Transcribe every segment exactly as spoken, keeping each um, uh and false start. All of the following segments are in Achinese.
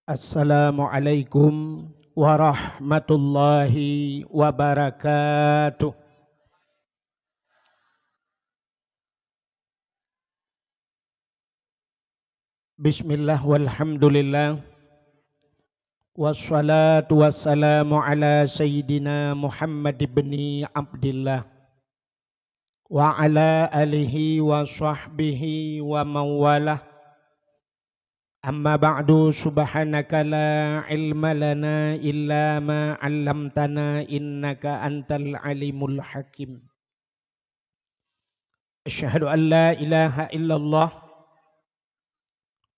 Assalamualaikum warahmatullahi wabarakatuh. Bismillah, walhamdulillah, wassalatu wassalamu ala sayyidina Muhammad ibni Abdillah, wa ala alihi wa sahbihi wa mawalah. Amma ba'du, subhanaka la ilma lana illa ma 'allamtana, innaka antal alimul hakim. Asyhadu an la ilaha illallah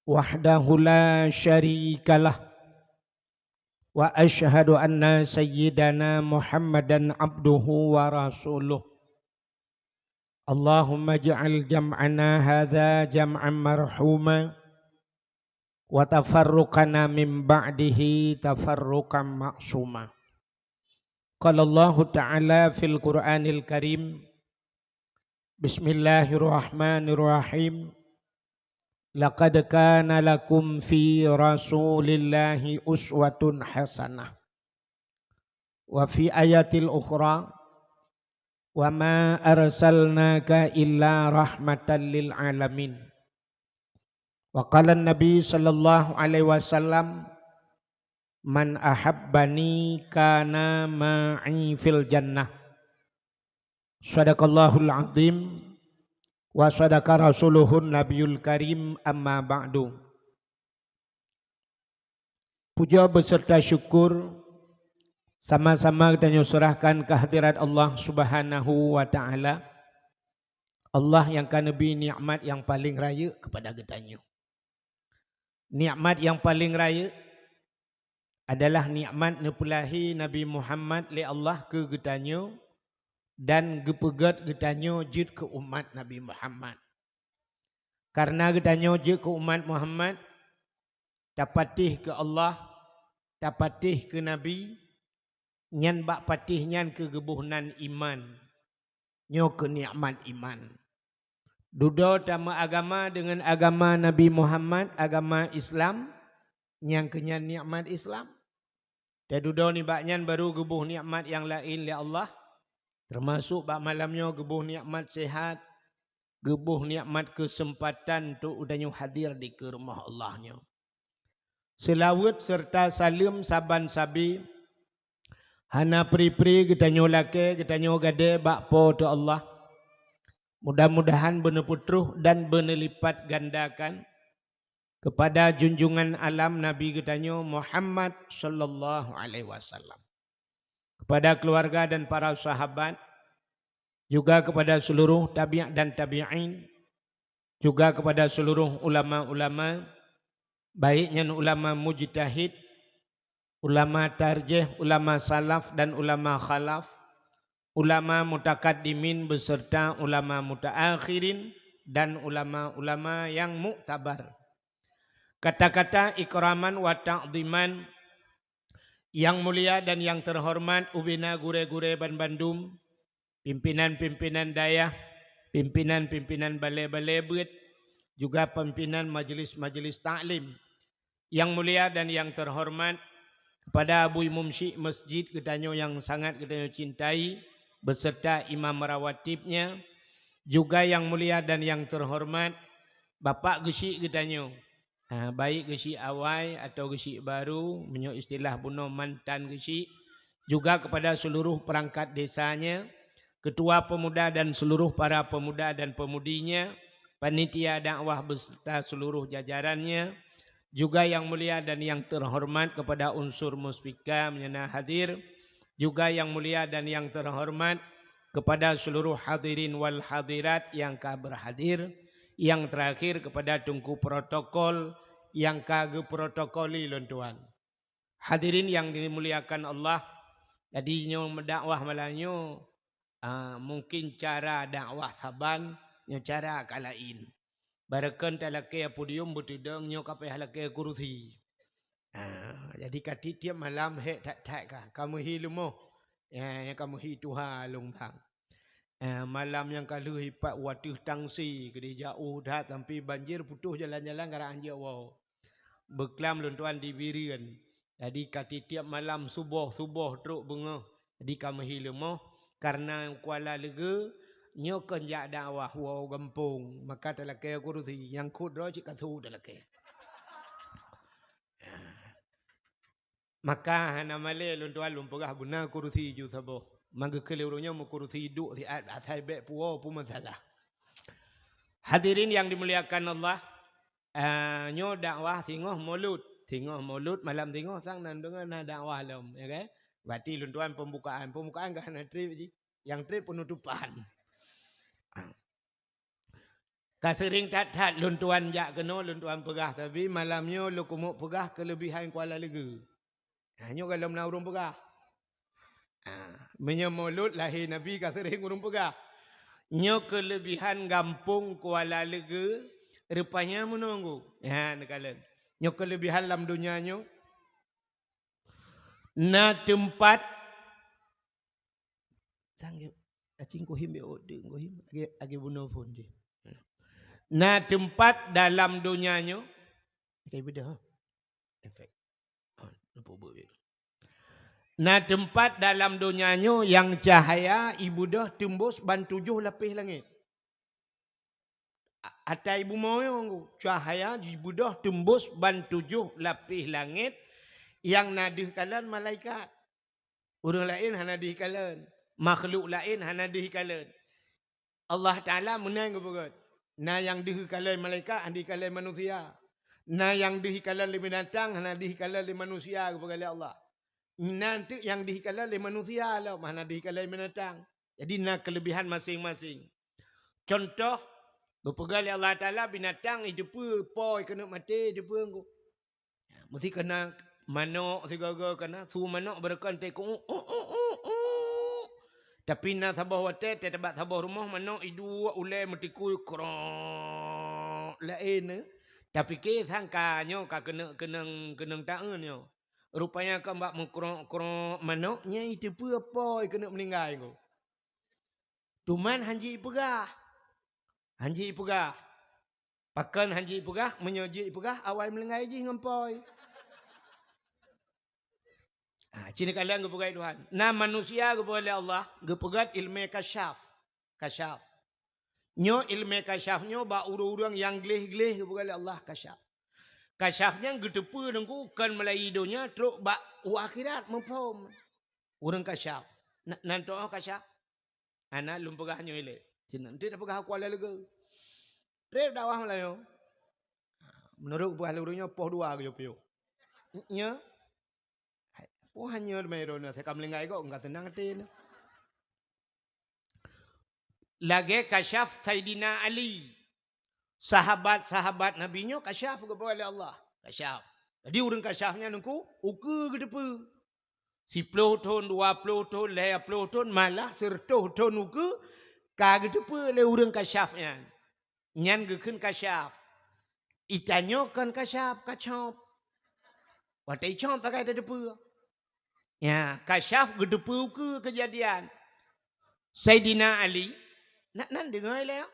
wahdahu la syarikalah, wa asyhadu anna sayyidana Muhammadan abduhu wa rasuluh. Allahumma ij'al jam'ana hadza jam'an marhuma, wa tafarruqana min ba'dihi tafarruqan ma'suma. Qala Allahu ta'ala fil Qur'anil Karim, bismillahirrahmanirrahim. Laqad kana lakum fi Rasulillahi uswatun hasanah. Wa fi ayatil ukhra, wa ma arsalnaka illa rahmatan lil alamin. Wa qala Nabi sallallahu alaihi wasallam, "Man ahabbani kana ma'i fil jannah." Sadaqallahul azim wa sadaqa rasuluhun nabiyul karim, amma ba'du. Puja beserta syukur sama-sama geutanyoe serahkan kehadirat Allah Subhanahu wa Ta'ala. Allah nyang ka neubri nikmat nyang paleng rayeuk keupada geutanyoe. Nikmat nyang paleng rayeuk adalah nikmat neupeulahé Nabi Muhammad lé Allah keu geutanyoe dan geupeugét geutanyoe jeuet keu umat Nabi Muhammad. Kareuna geutanyoe jeuet keu umat Muhammad, tapatéh keu Allah, tapatéh keu Nabi, nyan bak patéh nyan keuh geuboh nan iman. Nyoe keuh nikmat iman. Dudoe tameuagama deungon agama Nabi Muhammad, agama Islam, nyang keuh nyan nikmat Islam. Teududoe nibak nyan baru geuboh nikmat nyang laén lé Allah, teumasok bak malam nyoe geuboh nikmat seuhat, geuboh nikmat keuseumpatan untuk geutanyoe hadir dikeue rumoh Allah nyoe. Seulaweuet seureuta saleuem saban sabe hana pri-pri geutanyoe lakée, geutanyoe gadée bak Po teu Allah. Mudah-mudahan beuneupeutroh dan beuneulipatgandakan keupada junjungan alam Nabi geutanyoe Muhammad sallallahu alaihi wasallam, keupada keuluwarga dan para sahabat, juga keupada seuluruh tabi' dan tabi'in, juga keupada seuluruh ulama-ulama, baik nyan ulama mujtahid, ulama tarjih, ulama salaf dan ulama khalaf, ulama mutakaddimin beserta ulama mutaakhirin dan ulama-ulama nyang muktabar. Kata-kata ikraman wa ta'dhiman, nyang mulia dan nyang teuhoreumat ubena gurée-gurée banmandum, pimpinan-pimpinan dayah, pimpinan-pimpinan balée-balée beuet, juga pimpinan majelis-majelis taklim. Nyang mulia dan nyang teuhoreumat keupada Abu Imum Syik Masjid geutanyoe nyang sangat geutanyoe cintai, beserta imam rawatibnya, juga nyang mulia dan nyang teuhoreumat Bapak Geusyik geutanyoe, ha, baik Geusyik Awai atau Geusyik Baru, meunyoe istilah bunoe mantan Geusyik, juga keupada seuluruh peurangkat desanya, keutua peumuda dan seuluruh para peumuda dan peumudinya, panitia dakwah beserta seuluruh jajarannya, juga nyang mulia dan nyang teuhoreumat keupada unsur muspika meunyoe na hadir, juga nyang mulia dan nyang teuhoreumat keupada seuluruh hadirin wal hadirat nyang ka beurhadir, nyang teurakhir keupada teungku protokol nyang ka geuprotokoli lôn tuan. Hadirin nyang dimuliakan Allah, jadi nyoe meudakwah malam nyoe, ah, mungken cara dakwah saban nyoe cara ka laén. Barokon talakée podium beuteudong nyoe ka payah lakée kurusi. Ah, jadi ka tiep-tiep malam hék that-that ka, ka meuhi leumoh. Ya, ya ka meuhi tuha lôn sang. Eh, malam nyang ka lheueh ipat u ateueh tangsi, keudeh jaoh that sampai banjir putôh jalan-jalan karang jeuet woe. Beuklam lôn tuan di Bireuen. Jadi ka tiep-tiep malam suboh-suboh trok beungoh. Jadi ka meuhi leumoh. Kareuna Kuala Leugeue nyoe kon jak dakwah woe gampông, maka talakée kurusi nyang khot droe cit ka su talakée. Maka hana malée lôn tuan lôn peugah guna kurusi ju saboh. Manggeukheun lé ureuëng nyoe meukurusi duek siat asai bék puwoe peue masalah. Hadirin yang dimuliakan Allah, ah, nyoe dakwah singoh Maulud. Singoh Maulud, malam singoh sang nan deungon na dakwah lom, ya kan? Berarti lôn tuan pembukaan. Pembukaan ka hana treb jih. Nyang treb penutupan. Ka seuring that-that lôn tuan jak keunoe, lôn tuan peugah, tapi malam nyoe lôn keumeuk peugah keuleubihan Kuala Leugeue. Ha, nyoe gohlom na ureuëng peugah. Ha, meunyoe Maulud lahé Nabi ka seuring ureuëng peugah. Nyoe keuleubihan gampông Kuala Leugeue, rupanya meunoe. Ha, neukalon. Nyoe keuleubihan lam donya nyoe. Na teumpat Sang ge-, acing kuhim be ode kuhim age, age bunoe phon jih. Na teumpat dalam donya nyoe, age beudoh, ha? Efek. Ha, lupa buet. Na teumpat dalam donya nyoe nyang cahya ibeudoh teumbus ban tujoh lapéh langét. A-, ata ibu moyong ku, cahya jibeudoh teumbus ban tujoh lapéh langét nyang na deuh kalon malaikat. Ureuëng laén hana deuh kalon, makhluk laén hana deuh kalon. Allah Taala meunan geupeugah, na nyang deuh kalon malaikat, hana deuh kalon manusia. Na nyang deuh kalon lé binatang, hana deuh kalon lé manusia, geupeugah lé Allah. Na teuk nyang deuh kalon lé manusia lom, hana deuh kalon binatang. Jadi na keuleubihan maséng-maséng. Contoh, geupeugah lé Allah Taala binatang iteupeue po keuneuk maté, iteupeue engko. Meusti kana manok sigoe-goe kana, su manok beureukan teuku, u, u, u, u, u. Tapi na saboh watée teutabak saboh rumoh manok iduek ulée meutikui krok laén. Tapike sangka nyoe ka keuneuk keunong, keunong taeun nyoe. Rupanya ka bak meukrok-krok manok nyan iteupeue po keuneuk meuninggai ko. Tuman hanji ipeugah. Hanji ipeugah. Pakon hanji ipeugah? Meunyoe jeuet ipeugah, awai meulinggai jih ngon poi. Ah, cit kalon geupeugah Tuhan. Na manusia geupeugah lé Allah, geupeugah ilmu kasyaf. Kasyaf. Nyoe ilmu kasyaf nyoe bak ureuëng-ureuëng nyang gleh-gleh geupeugah lé Allah kasyaf. Kasyaf nyan geuteupeue deungku kon meulayeue donya trok bak u akhirat muphom. Ureuëng kasyaf. Na, nan toh kasyaf? Hana lôn peugah nyoe ilée. Cit nanti tapeugah Kuala Leugeue. Treb dakwah Meulayu. Meunurot peugah lé ureuëng nyoe poh dua geuyue piôh. Nyoe. Hai, poh hanyoe meuiroe nyoe, sai ka meulinggai gob, ka seunang até nyoe. Lagée kasyaf Saidina Ali. Sahabat-sahabat Nabi nyoe kasyaf geupeugah lé Allah. Kasyaf. Jadi ureuëng kasyaf nyan nungku ukeue geuteupeue. Siploh thon, dua ploh thon, lhée ploh thon, malah sireutoh thon ukeue ka geuteupeue lé ureuëng kasyaf nyan. Nyan geukheun kasyaf. Itanyoe kon kasyaf, kacop. Watée icop takai tateupeue. Ya, kasyaf geuteupeue ukeue keujadian. Saidina Ali, nak nan deungoe lé.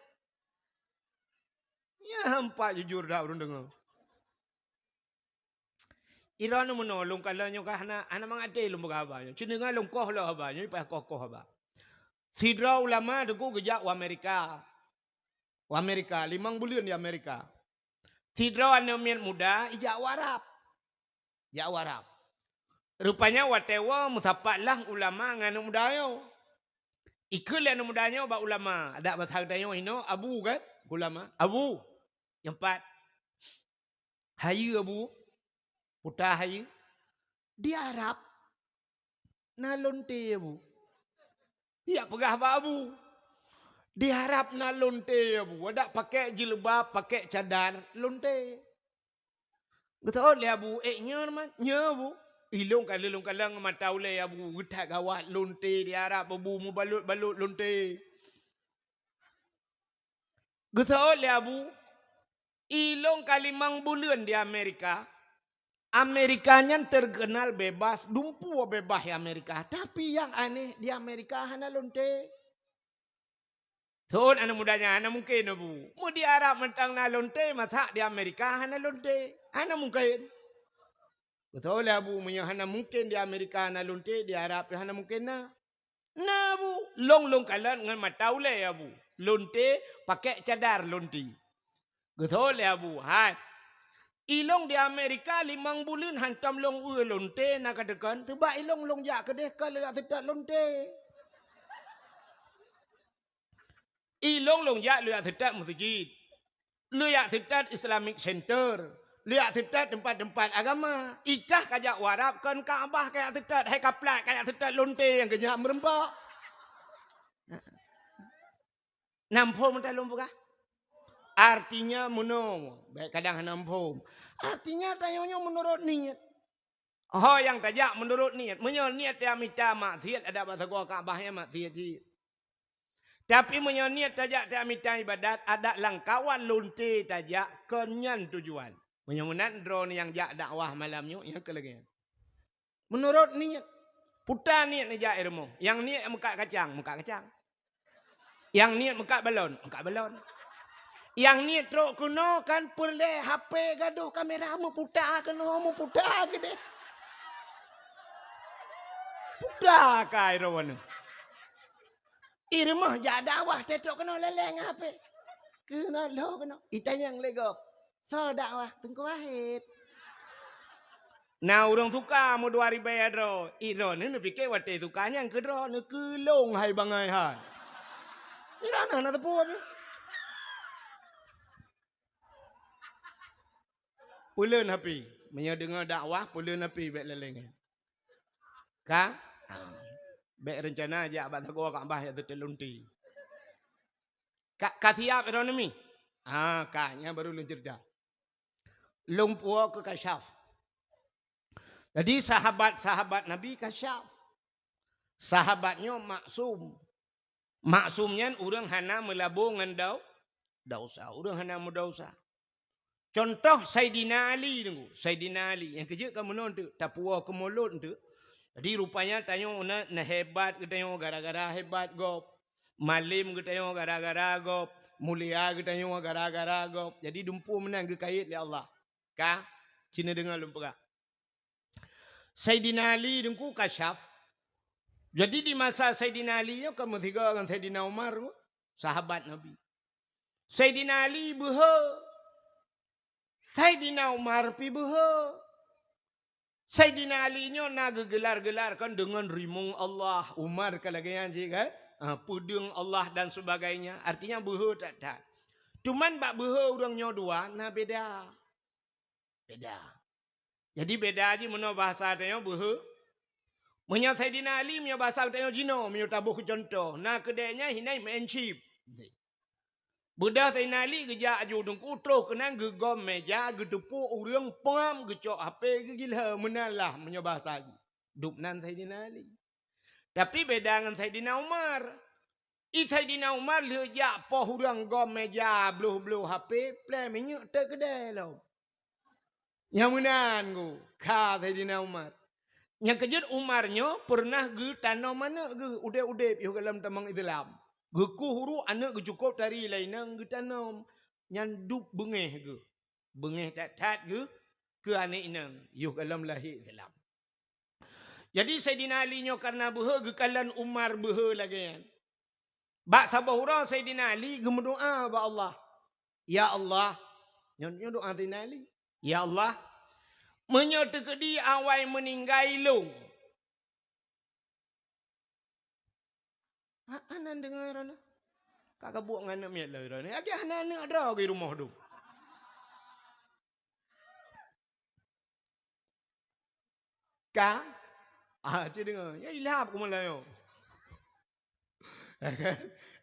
Ya, hampa jujur dak ureuëng deungoe. Iroe meunoe lôn kalon nyoe ka hana, hana mangat até lôn peugah haba nyoe. Cit deungoe lôn koh lom haba nyoe, payah koh-koh haba. Sidroe ulama teungku geujak u Amerika. U Amerika, limong buleuen di Amerika. Sidroe aneuk miet muda ijak u Arab. Jak u Arab. Rupanya watée woe meusapat lah ulama ngon aneuk muda nyoe. Ikheun lé aneuk muda nyoe bak ulama, adak basa geutanyoe inoe abu kan? Ulama, "Abu, nyoe pat." "Hayeue, Abu?" "Peue ta hayeue?" "Di Arab na lonte, Abu." Ijak peugah bak abu. "Di Arab na lonte, Abu. Adak pakai jilbab, pakai cadar, lonte." Geuseuôt lé abu, "Eh, nyoe man, nyoe, Abu." Ilôn ka lôn kalon mata ulée abu, geuthat gawat lonte di Arab, abu, mubalot-balot lonte. Geuseuôt lé abu, "Ilôn ka limong buleuen di Amerika. Amerika nyan teukeunal bebas, dumpeue bebas di Amerika. Tapi nyang aneh, di Amerika hana lonte." Seuôt aneuk muda nyan, hana mungken, Abu. Meu di Arab mantong na lonte, masa di Amerika hana lonte? Hana mungken. Beutôi lé, Abu, meunyoe hana mungken di Amerika na lonte, di Arab pih hana mungken na. Na, Abu, lôn, lôn kalon ngon mata ulée, Abu. Lonte pakai cadar lonte. Geutôi lé, Abu, hai. Ilôn di Amerika limong buleuen hantom lôn eu lonte na ka teukon, seubab ilôn lôn jak keudeh kon lôn jak seutôt lonte. Ilôn lôn jak lôn jak seutôt meuseujid. Lôn jak seutôt Islamic Center. Lôn jak seutôt teumpat-teumpat agama. Ikah ka jak u Arab kon Ka'bah ka jak seutôt, hai ka plat ka jak seutôt lonte nyang keu nyak meureumpok. Na muphom meunan lôn peugah? Artinya meunoe, bèk kadang hana muphom. Artinya tanyoe nyoe meunurot niet. Ho nyang tajak meunurot niet. Meunyoe niet tajak mita maksiat, adak bak sagoe Ka'bah nyan maksiat cit. Tapi meunyoe niet tajak tajak mita ibadat, adak lam kawan lonte tajak, kon nyan tujuan. Meunyoe meunan droeneuh nyang jak dakwah malam nyoe, nyang keu lagèe nyan. Meunurot niet, puta niet neujak i rumoh. Nyang niet meukat kacang, meukat kacang. Nyang niet meukat balon, meukat balon. Nyang niet trok keunoe kan peureulèe H P gadôh kamera meuputa keunoe, meuputa keudeh. Puta ka i rumoh. I rumoh jak dakwah teutrok keunoe laleng H P. Keunoe lhôh keunoe. Itanyong lé gob. Soe dakwah? Teungku Wahid. Na ureueng suka meudua ribèe droe. I droeneuh neupiké watèe suka nyan keu droeneuh, keu lôn hai bangai hai. I droeneuh na teupeu pih. Peuleuen H P. Meunyoe deungö dakwah, peuleuen H P bèk laleng. Ka? Ha. Bèk reuncana jak bak sagoe Ka'bah jak seutôt lonte. Ka, ka siap droeneuh mi? Ha, ka, nyan baru lôn ceurita. Lôn puwoe keu kasyaf. Jadi sahabat-sahabat Nabi kasyaf. Sahabat nyoe maksum. Maksum nyan ureueng hana meulabô ngon dau-, dausa, ureueng hana meudausa. Cuntoh Saidina Ali teungku, Saidina Ali nyang keujeuet ka meunoe teuk, tapuwoe keu mulod teuk. Jadi rupanya tanyoe na, na hebat geutanyoe gara-gara hebat gob. Malem geutanyoe gara-gara gob, mulia geutanyoe gara-gara gob. Jadi dumpeue meunan geukayèe lé Allah. Ka, ci neudeungö lôn peugah. Saidina Ali teungku kasyaf. Jadi di masa Saidina Ali nyoe ka meusigoe ngon Saidina Umar, sahabat Nabi. Saidina Ali beuhe. Saidina Umar pih beuhe. Saidina Ali nyoe na geugelar-gelar kan deungon rimong Allah. Umar ka lagèe nyan cit kan? Ha, peudeueng Allah dan sebagainya. Artinya beuhe that-that. Cuman bak beuhe ureueng nyoe dua na beda. Beda. Jadi beda jih meunoe bahasa tanyoe beuhe. Meunyoe Saidina Ali, meunyoe bahasa tanyoe jinoe, meunyoe taboh keu cuntoh, na keudè nyan hinan meu'en chip. Beudôh Saidina Ali geujak aju teungku troh keunan geugom meja, geuteupok ureueng pom, geucok H P, geugilhö, meunan lah meunyoe bahasa jih. Dub nan Saidina Ali. Tapi beda ngon Saidina Umar. I Saidina Umar lheueh jak poh ureueng gom meja bloh-bloh H P, plè minyeuk teuk keudè lom. Nyang meunan ku, ka Saidina Umar. Nyang keujeuet Umar nyoe peureunah geutanom aneuk geuh udeb-udeb yoh gohlom tamong Islam. Geukueh uruek aneuk geucukôb tari lé inong geutanom. Nyan dub beungéh geuh. Beungéh that-that geuh keu aneuk inong yoh gohlom lahé Islam. Jadi Saidina Ali nyoe kareuna beuhe geukalon Umar beuhe lagèe nyan. Bak saboh uroe Saidina Ali geumeudoa bak Allah, "Ya Allah," nyoe, nyoe doa Saidina Ali, "Ya Allah, meunyoe teukeudi awai meuninggai lôn." Ha, hana deungö droeneuh. Ka geubuet ngon aneuk miet lé droeneuh. Lagèe hana aneuk droe di rumoh dum. Ka? Ah, ci deungö. Ya ilap ku meulayeue.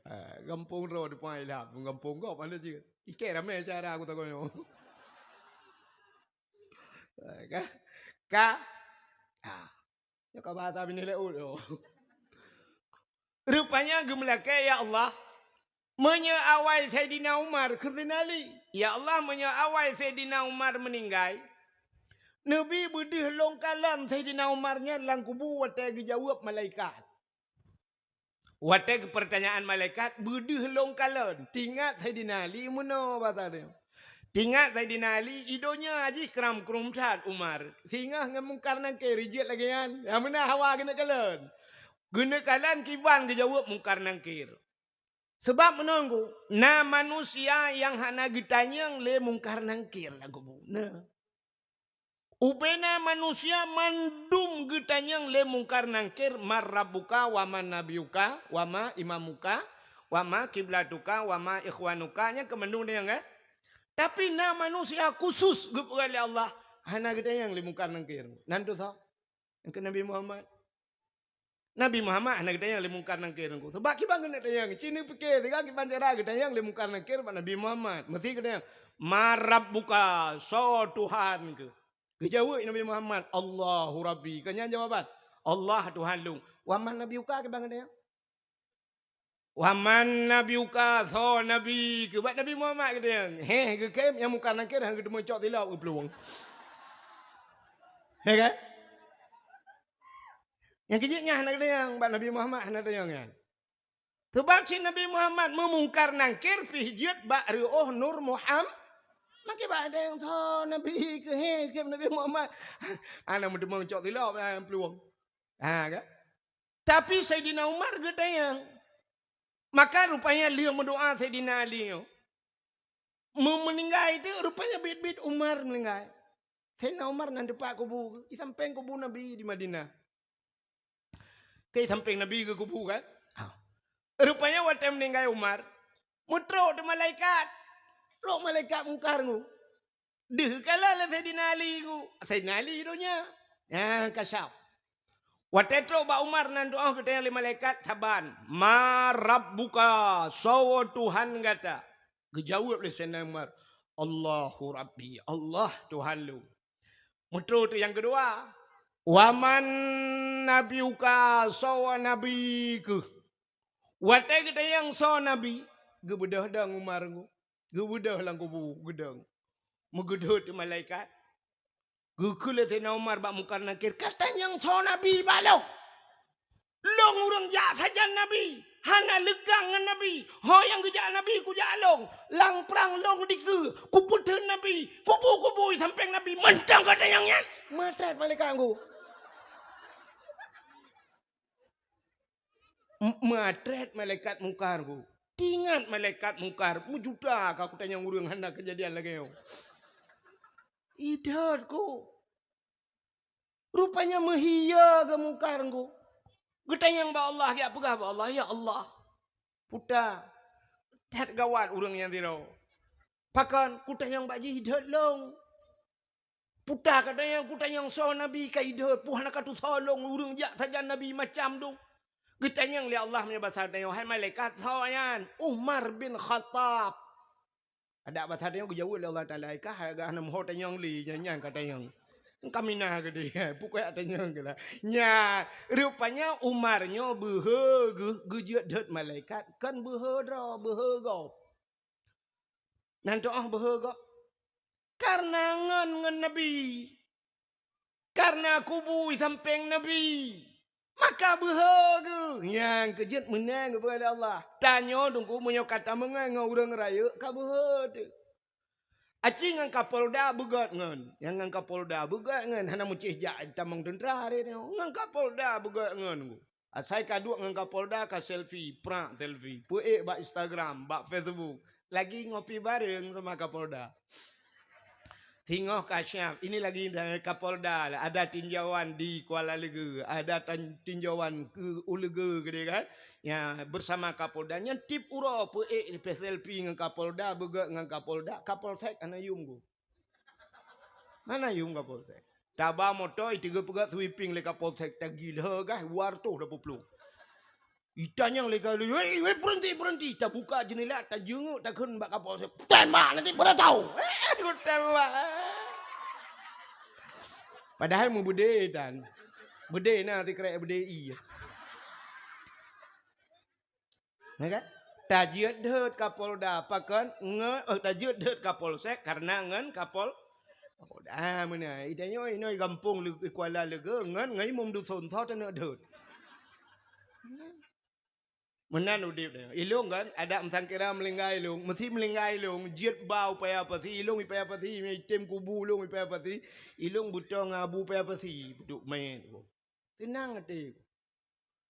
Ah, gampông droe depan ilap, gampông gob mana ci. Ikei ramé cara aku takut nyoe. Ah, ka? Ka? Ah. Nyoe ka bahasa Bini Laôt nyoe. Rupanya geumeulakèe, "Ya Allah, meunyoe awai Saidina Umar keu Saidina Ali, ya Allah, meunyoe awai Saidina Umar meuninggai, neubi beudeuh lôn kalon Saidina Umar nyan lam kubu watèe geujaweueb malaikat." Watée geupeurtanyaan malaikat, beudeuh lôn kalon. Tingat Saidina Ali meunoe basa nyoe. Tingat Saidina Ali, i donya jih kram-krum that Umar. Singoh ngon Mungkar Nangkir ijeuet lagée nyan. Ya meunan hawa geuneuk kalon. Geuneuk kalon kiban geujaweueb Mungkar Nangkir. Sabab meunoe, na manusia nyang hana geutanyong lé Mungkar Nangkir lam kubu. Na. Ubena manusia mandum geutanyong lé Mungkar Nangkir, "Man rabbuka, wa man nabiyuka, wa ma imamuka, wa ma kiblatuka, wa ma ikhwanuka," nyan keu mandum tanyong, kan? Tapi na manusia khusus geupeugah lé Allah, hana geutanyong lé Mungkar Nangkir. Nan tu soe? Nyang keu Nabi Muhammad. Nabi Muhammad hana geutanyong lé Mungkar Nangkir nyan. Sabab kiban geuneuk tanyong, ci neupike, sigoe kiban cara geutanyong lé Mungkar Nangkir bak Nabi Muhammad. Meusti geutanyong, "Man rabbuka, soe Tuhan keuh?" Geujaweueb Nabi Muhammad, "Allahu Rabbi." Kon nyan jawaban, "Allah Tuhan lôn." "Wa man nabiyuka," kiban geutanyong. "Wa man nabiyuka, soe nabi keuh?" Bak Nabi Muhammad geutanyong. Heh, geukheun nyang Mungkar Nangkir hana geuteumé cok tilok geuplueng. Heh kan? Nyang keu jih nyan hana geutanyong, bak Nabi Muhammad hana tanyong nyan. Sabab cit Nabi Muhammad meumungkar nangkir pih jeuet bak reuôh Nur Muhammad. Maka bak ada nyang tho Nabi keuhai keu Nabi Muhammad. Hana meuteumé cok tilok, eh, peuluwang. Ha, kan? Tapi Saidina Umar geutanyong. Maka rupanya lheueh meudoa Saidina Ali nyoe. Meu-, meuninggai teuk rupanya biet-biet Umar meuninggai. Saidina Umar nan teumpat kubu, di sampéng kubu Nabi di Madinah. Keu sampéng Nabi geukubu kan? Ha. Rupanya watée meuninggai Umar, meutrok teuk malaikat. Trok malaikat mungkar ngu. Deuh kala lé Saidina Ali ngu. Saidina Ali donya. Nyan kasyaf. Watée trok bak Umar nan tu'oh geutanyong lé malaikat saban, "Ma rabbuka, soe Tuhan gata?" Geujaweueb lé Saidina Umar, "Allahu Rabbi, Allah Tuhan lôn." Meutrok teuk nyang keudua, "Wa man nabiyuka, soe nabi keuh?" Watée geutanyong soe nabi, geubeudôh dong Umar ngu. Geubeudôh lam kubu geudong. Meugeudhôt malaikat. Geukheun lé Saidina Umar bak Mungkar Nakir, "Ka tanyong soe nabi bak lôn? Lôn ureuëng jak sajan nabi, hana leukang ngon nabi. Ho nyang geujak nabi kujak lôn, lam prang lôn dikeue, kupeutheun nabi, kubu-kubu sampéng nabi, mantong ka tanyong nyan." Meutrét malaikat ngu. M-, meutrét malaikat Mungkar ngu. Tingat malaikat Mungkar, meujuta ka kutanyong ureuëng hana keujadian lagée nyoe. Idhôt ku. Rupanya meuhiya geu Mungkar ngu. Geutanyong bak Allah, geujak peugah bak Allah, "Ya Allah, puta, that gawat ureuëng nyang sidroe. Pakon kutanyong bak jih idhôt lôn. Puta ka tanyong, kutanyong soe nabi ka idhôt, peue hana ka tusoe lôn, ureuëng jak sajan nabi macam dong." Geutanyong lé Allah meunyoe basa tanyong, "Hai malaikat, soe nyan?" "Umar bin Khattab." Adak basa tanyong geujaweueb lé Allah Taala, "Ka hana meuho tanyong lé, nyan, nyan ka tanyong." Kaminah geude, pukon tanyong geulah. Nya, rupanya Umar nyoe beuhe geuh, geujeuet dot malaikat, kon beuhe droe, beuhe gob. Nan tu'oh beuhe gob. Karena ngon, ngon Nabi. Karena kubu sampéng Nabi. Maka beuhe geuh. Nyang keujeuet meunan geupeugah lé Allah. Tanyoe teungku meunyoe ka tameungon ngon ureuëng rayeuk ka beuhe teuh. Aci ngon Kapolda beugét ngon. Nyang ngon Kapolda beugét ngon. Hana meucéh jak tamong teuntra hari nyoe. Ngon Kapolda beugét ngon. Asai ka duek ngon Kapolda ka selfie, prak selfie. Peuék bak Instagram, bak Facebook. Lagi ngopi bareng sama Kapolda. Singoh ka siap. Ini lagi dari Kapolda. Ada tinjauan di Kuala Lege. Ada tan-, tinjauan keu u Lege geude kan. Ya, bersama Kapolda. Nyan tiep uroe peuék selfie ngon Kapolda, beugét ngon Kapolda. Kapolsek hana yum gu. Hana yum Kapolsek. Taba moto, iteugeuh peugah sweeping lé Kapolsek, tagilhö gah, dua ratus dua puluh. Itanyong lé ka, "Wei, wei, berhenti, berhenti." Tabuka jeundela, tajeunguk, takheun bak Kapolsek, "Tembak nanti baru tahu." Eh, tembak. Padahal meubeudé dan. Beudé na sikrek beudé ie. Ya kan? Tajeuet dot Kapolda pakon ngon, eh, tajeuet dot Kapolsek karena ngon Kapol-, Kapolda. Ah, meunan. Itanyoe inoe gampông Leu-, Kuala Lege ngon, ngon imum duson tho taneuk dot. Meunan udép tanyoe. Ilông kan, adak meusangkira meulinggai ilông, meusi meulinggai ilông, jeuet ba u paya pasi, ilông i paya pasi, item kubu ilông i paya pasi, ilông beutôi ngon abu paya pasi, duek manyét. Teunang até.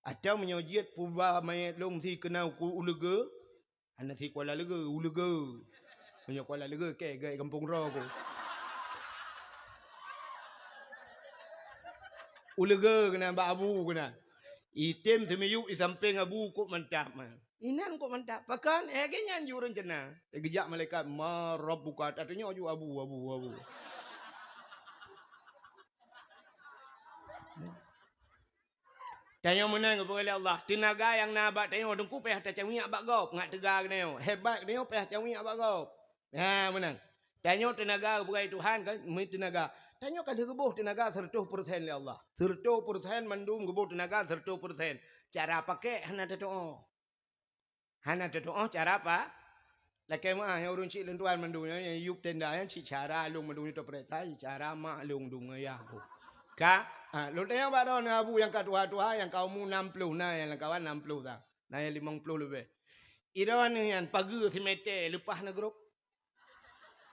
Atawa meunyoe jeuet peuba manyét lông si keunan u Uleugée, hana si Kuala Leugée, Uleugée. Meunyoe Kuala Leugée, kèe gét gampông droe ku. Uleugée keunan bak abu keunan. Item seumiyueb i sampéng abu kok mantap. Inan kok mantap. Pakon, eh, lagèe nyan ju ureueng ceunan. Geujak malaikat, "Ma rabbuka?" Tatunyok ju abu, abu, abu. Tanyoe meunan geupeugah lé Allah, teunaga nyang na bak tanyoe teungku payah tacawiyak bak gob, ngat teuga geutanyoe. Hebat geutanyoe payah cawiyak bak gob. Ha, meunan. Tanyoe teunaga geupeugah lé Tuhan kan, meunan teunaga. Tanyoe ka lheueh geuboh teunaga seureutôh peureusén lé Allah. Seureutôh peureusén mandum geuboh teunaga seureutôh peureusén. Cara pakèk hana tatu'oh. Hana tatu'oh cara pa-, lakèe meu'ah nyang ureueng chik lôn tuan mandum nyoe, nyang yup tenda nyan cit cara lôn mandum nyoe teupeuriksa, cit cara mak lôn dum ngon yah ku. Ka, ha, lôn tanyong bak droeneuh abu nyang ka tuha-tuha, nyang ka umu nam ploh na, nyang lam kawan nam ploh sa, na nyang limong ploh leubeh. Droeneuh nyan pageue simètè leupah na grob.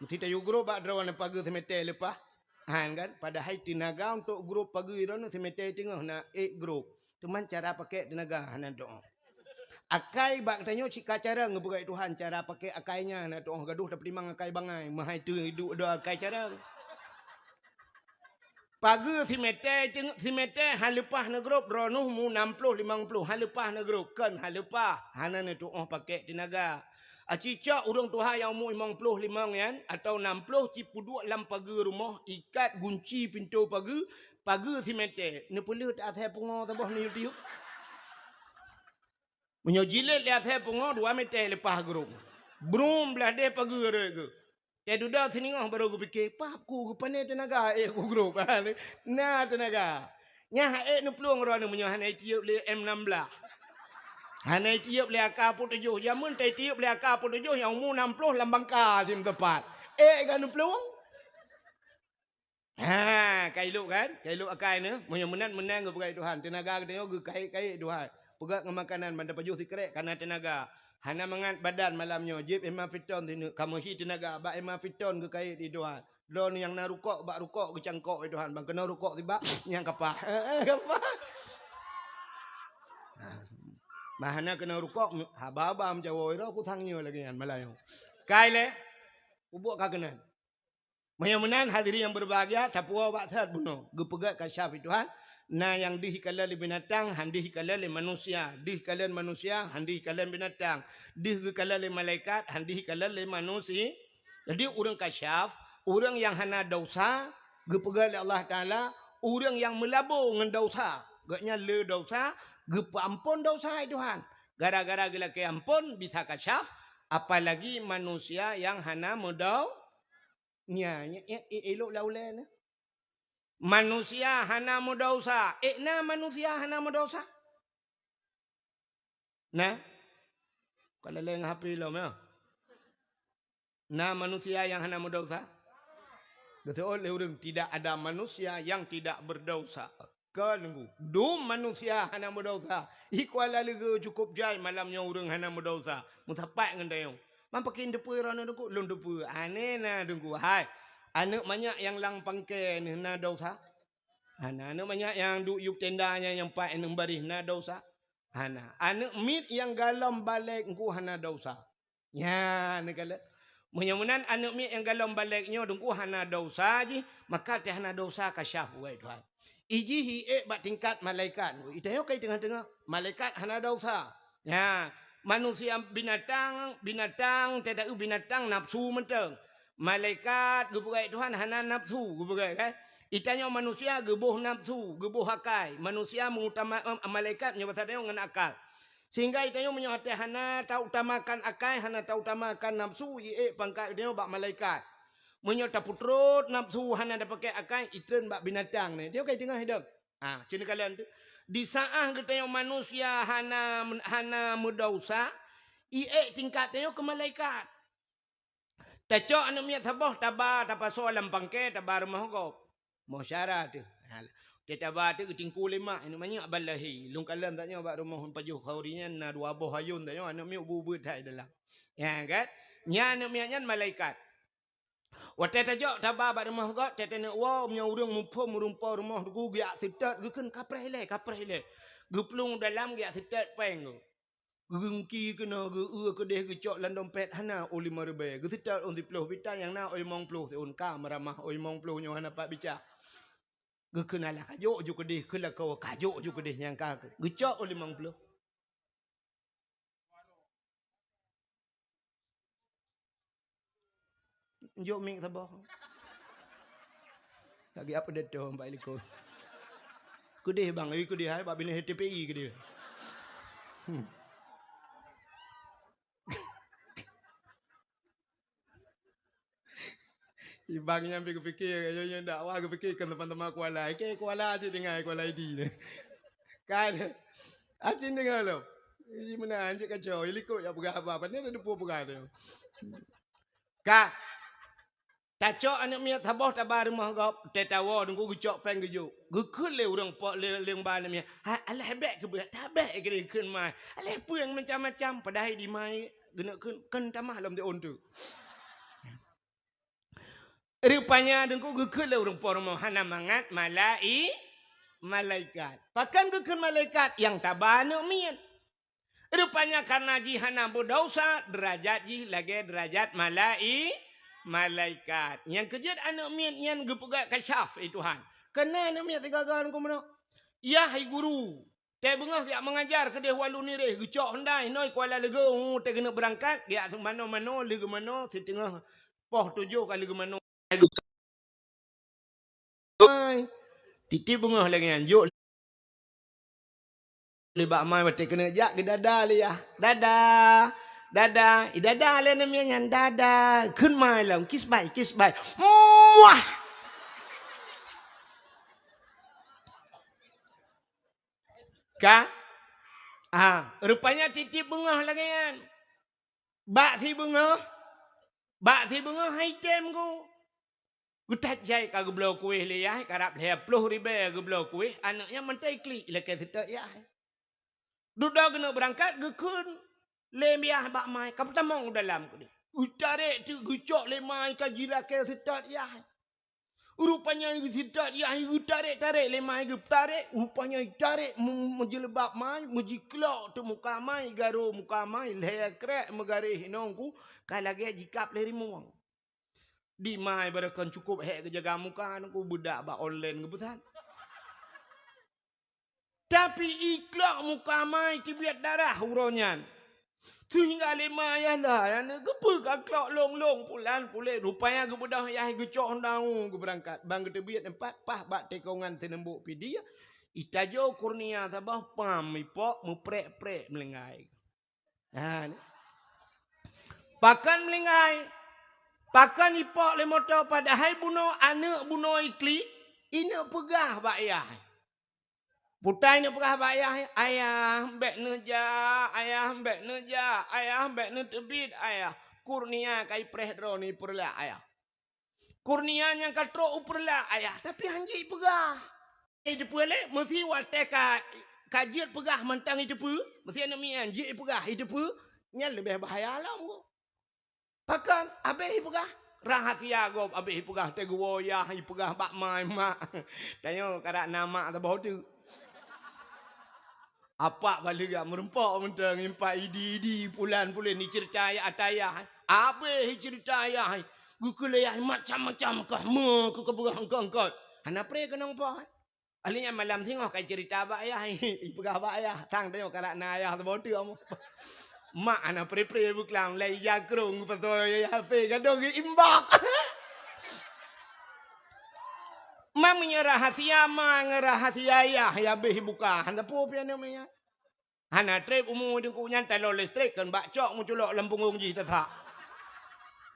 Meusti tayue grob bak droeneuh pageue simètè leupah. Han kan? Padahai teunaga untuk grob pageue droeneuh simètè teungoh na ék grob. Teuma cara pakèk teunaga hana tatu'oh. Akai bak geutanyoe cit ka carông geupeugah lé Tuhan, cara pakèk akai nyan hana tatu'oh, gadôh tapeutimang akai bangai, meuhai teuh iduek dua akai carông. Pageue simètè teung-, simètè han leupah na grob, droeneuh umu nam ploh limong ploh han leupah na grob, kon han leupah, hana neutu'oh pakèk teunaga. Aci cok ureueng tuha nyang umu limong ploh limong nyan atawa nam ploh cit peuduek lam pageue rumoh, ikat gunci pintoe pageue, pageue simètè, neupeuleuet asèe pungo saboh neuyue tiup. Meunyoe jilét lé asèe pungo dua mètè leupah grob. Brum blah deh pageue rhot geuh. Teududoe siningoh barô geupike, "Pap ku geupané teunaga ék ku grob." Na teunaga. Nyan han ék neuplueng droeneuh meunyoe hana jitiup lé M enam belas. Hana jitiup lé AK empat tujuh. Jameun tatiup lé AK empat tujuh nyang umu enam ploh lam bangka sim teupat. Ék ka neuplueng? Ha, ka ilop kan? Ka ilop akai neuh. Meunyoe meunan, meunan geupeugah lé Tuhan. Teunaga geutanyoe geukayek-kayek Tuhan. Peugöt ngon makanan ban tapajoh sikrek kana teunaga. Hana mangat badan malam nyoe. Jieb Emma Piton sineuk. Kamoe hi teunaga bak Emma Piton geukayek di Tuhan. Droeneuh nyang na rukok bak rukok geucangkok lé Tuhan. Ban keunoe rukok sibak nyang kapah. Kapah. Bah hana keunoe rukok, haba-haba meujawoe droe kusang nyoe lagèe nyan malam nyoe. Kai lé. Ubok ka keunan. Meunyoe meunan, hadirin nyang berbahagia, tapuwoe bak that bunoe. Geupeugöt kasyaf lé Tuhan, na nyang deuh ikalon lé binatang, han deuh ikalon lé manusia. Deuh ikalon manusia, han deuh ikalon binatang. Deuh geukalon lé malaikat, han deuh ikalon lé manusia. Jadi, ureueng kasyaf, ureueng nyang hana desya, geupeugöt lé Allah Taala, ureueng nyang meulabo ngon desya. Gobnyan le desya, geupeuamphon desya lé Tuhan. Gara-gara geulakèe amphon, bisa kasyaf, apalagi manusia nyang hana meudo-, Nya, nya, nya, eh, elok lam ulèe nyoe. Manusia hana meudesya. Eh, na manusia hana meudesya? Na? Ka lalè ngon H P lom, ya? Na manusia nyang hana meudesya? Geuseuôt lé ureueng, tidak ada manusia yang tidak berdosa. Kon Teungku, dum manusia hana meudesya. I Kuala Leugée cukôp jai malam nyoe ureueng hana meudesya. Meusapat ngon tanyoe. Man pakon teupeue droeneuh Teungku? Lôn teupeue. Aneh na Teungku. Hai, aneuk manyak nyang lam pangke nyoe na desya? Hana. Aneuk manyak nyang duek yup tenda nyan nyang pat aneuk baréh na desya? Hana. Aneuk miet nyang galom balek Teungku hana desya? Nyan neukalon. Meunyoe meunan aneuk miet nyang galom balek nyoe Teungku hana desya jih, maka teuh hana desya kasyaf, wahai Tuhan. Ijih iék bak tingkat malaikat. Itanyoe ka i teungoh-teungoh, malaikat hana desya. Nya, manusia binatang, binatang, teuh binatang nafsu mantong. Malaikat geupeugah Tuhan hana nafsu, geupeugah, kan? Itanyoe manusia geuboh nafsu, geuboh akai. Manusia mengutama-, em, malaikat nyoe basa tanyoe ngon akal. Sehingga itanyoe meunyoe até hana tautamakan akai, hana tautamakan nafsu, iék pangkat geutanyoe bak malaikat. Meunyoe tapeutrôt nafsu hana tapakèk akai, itreun bak binatang nyoe. Tanyoe ka i teungoh hidup. Ah, cit neukalon teuh. Di saát geutanyoe manusia hana, hana meudesya, iék tingkat tanyoe keu malaikat. Tacok aneuk miet saboh taba tapasoe lam pangke taba rumoh gob. Moh syara teuh. Ha, teuh taba teuh geutingku lé mak, aneuk manyak ban lahé. Lôn kalon tanyoe bak rumoh pajoh khauri nyan na dua boh ayôn tanyoe, aneuk miet bu-bu that dalam. Ya kan? Nyan aneuk miet nyan malaikat. Watée tajok taba bak rumoh gob, teuh taneuk woe, meunyoe ureuëng muphom meurumpo rumoh geuh geujak seutôt, geukheun kapreh ilée, kapreh ilée. Geuplueng dalam geujak seutôt péng geuh. Geungki keunoe, geu-eu keudeh geucok lam dompet hana óh limong ribée. Geuseutôt óh siplôh, pita nyang na óh limong plôh siôn, ka meuramah óh limong plôh nyoe hana pat bica. Geukheun alah kajok ju keudeh, keu lakoe kajok ju keudeh nyang ka geucok óh limong plôh. Jok mik saboh. Lagi apa dia tu, Pak Iliko? Keudeh bang, eh, keudeh hai, bak binéh T P I keudeh. Hmm. Ibang nyan pi geupiké, yo, yo, dakwah geupiké kon teuma-teuma kuala. Oke, kuala cit dengai, kuala Idi. Kan? Acin dengai lo. Ih, meunan cit kacau, iliko ya peugah apa, apa ni ada depu peugah tu. Ka. Tacok aneuk miet saboh taba rumoh gob, teuh tawoe deungku geucok péng geujok. Geukheun lé ureuëng po lé, lé ba aneuk miet. Ha, alah bék keubeue, tabék keu geukheun mai. Alah peue nyang macam-macam, padahai di mai geuneuk kheun, kheun tamah lom di ôn tu. Rupanya deungku geukheun lé ureuëng po rumoh hana mangat malai-, malaikat. Pakon geukheun malaikat nyang taba aneuk miet? Rupanya karena jih hana beudausa, derajat jih lagée derajat malai-, malaikat. Nyang keujeuet aneuk miet nyan geupeugah kasyaf, "Eh Tuhan, keunoe aneuk miet teugaga ngon keumeunok." "Yah, hai guru, teuh beungoh geujak meungajar keudeh Walu Nireh, geucok hyundai, hinoe Kuala Leugong, teuh keuneuk beurangkat, geujak manoe-manoe, lheueh geumanoe, siteungoh poh tujoh ka lheueh geumanoe." Mai. Tieb-tieb beungoh lagée nyan, jok lé bak mai watée keuneuk jak, geudada lé yah. Dada. Dada. Idada lé aneuk miet nyan, dada. Kheun mai lom, kiss bye, kiss bye. Muah! Ka? Ah, rupanya tieb-tieb beungoh lagée nyan. Bak sibeungoh, bak sibeungoh hai tem geuh. Geutat jai ka geubloe kuéh lé yah, karab lhée ploh ribée geubloe kuéh, aneuk nyan mantong klik lakée seutôt yah. Dudoe geuneuk beurangkat geukheun lé yah bak mai, ka peutamong u dalam keudeh. Geutarek teuk geucok lé mai ka jilakée seutôt yah. Rupanya geuseutôt yah geutarek-tarek lé mai geutarek, rupanya tarek meu-, meujeuleubat mai, meujiklok teuk muka mai, garo muka mai, lhée krek meugaréh inong ku ka lagée jikab lé rimueng. Di mai barokon cukôp hék geujaga muka nyan ku beudak bak online geupeusan. Tapi iklok muka mai teubiet darah uroe nyan. Seuhingga lé mai ayah lah, nyan geupeu ka klok long-long pulan puléh. Rupanya geubeudôh yah geucok daun geubeurangkat. Ban geuteubiet teumpat paih bak tikongan seuneubok Pidie, itajo kurnia saboh pam ipok meuprek-prek meulinggai. Ha, ni. Pakon meulinggai? Pakon ipok lé moto padahai bunoe aneuk bunoe iklik, ineuk peugah bak yah. Putai neupeugah bak ayah, "Ayah, bék neujak, ayah, bék neujak, ayah, bék neuteubiet, ayah. Kurnia ka ipreh droeneuh ipeureulat, ayah. Kurnia nyang ka trok u peureulat, ayah, tapi hanjeuet ipeugah." Iteupeu lé, meusi watée ka, ka jeuet peugah mantong iteupeu, meusi aneuk miet nyan jeuet ipeugah iteupeu, nyan leubeh bahaya lom. Pakon? Abéh ipeugah. Rahasia gob abéh ipeugah, teuh geuwoe yah ipeugah bak mai, "Mak, tanyoe karab na mak saboh teuk." Apak bak leuga meurumpok mantong, impak idi-idi, pulan-pulan, iceurita ayah ata yah. Abéh iceurita ayah, geukheun lé yah macam-macam kah, ma keu kapeugah eungkot-eungkot. Hana pré keunong poh. Ahli nyan malam singoh ka iceurita bak ayah, ipeugah bak ayah, "Sang tanyoe karab na ayah saboh teuk amoe." Mak hana pré-pré beuklam, lé ija krong geupasoe ayah H P, gadôh geuimbak. Ma meunyoe rahasia ma ngon rahasia ayah, ya abéh ibuka, hana peue pih aneuk miet nyan. Hana treb umu deungku nyan talo listrik, kon bak cok meuculok lam punggong jih tasak.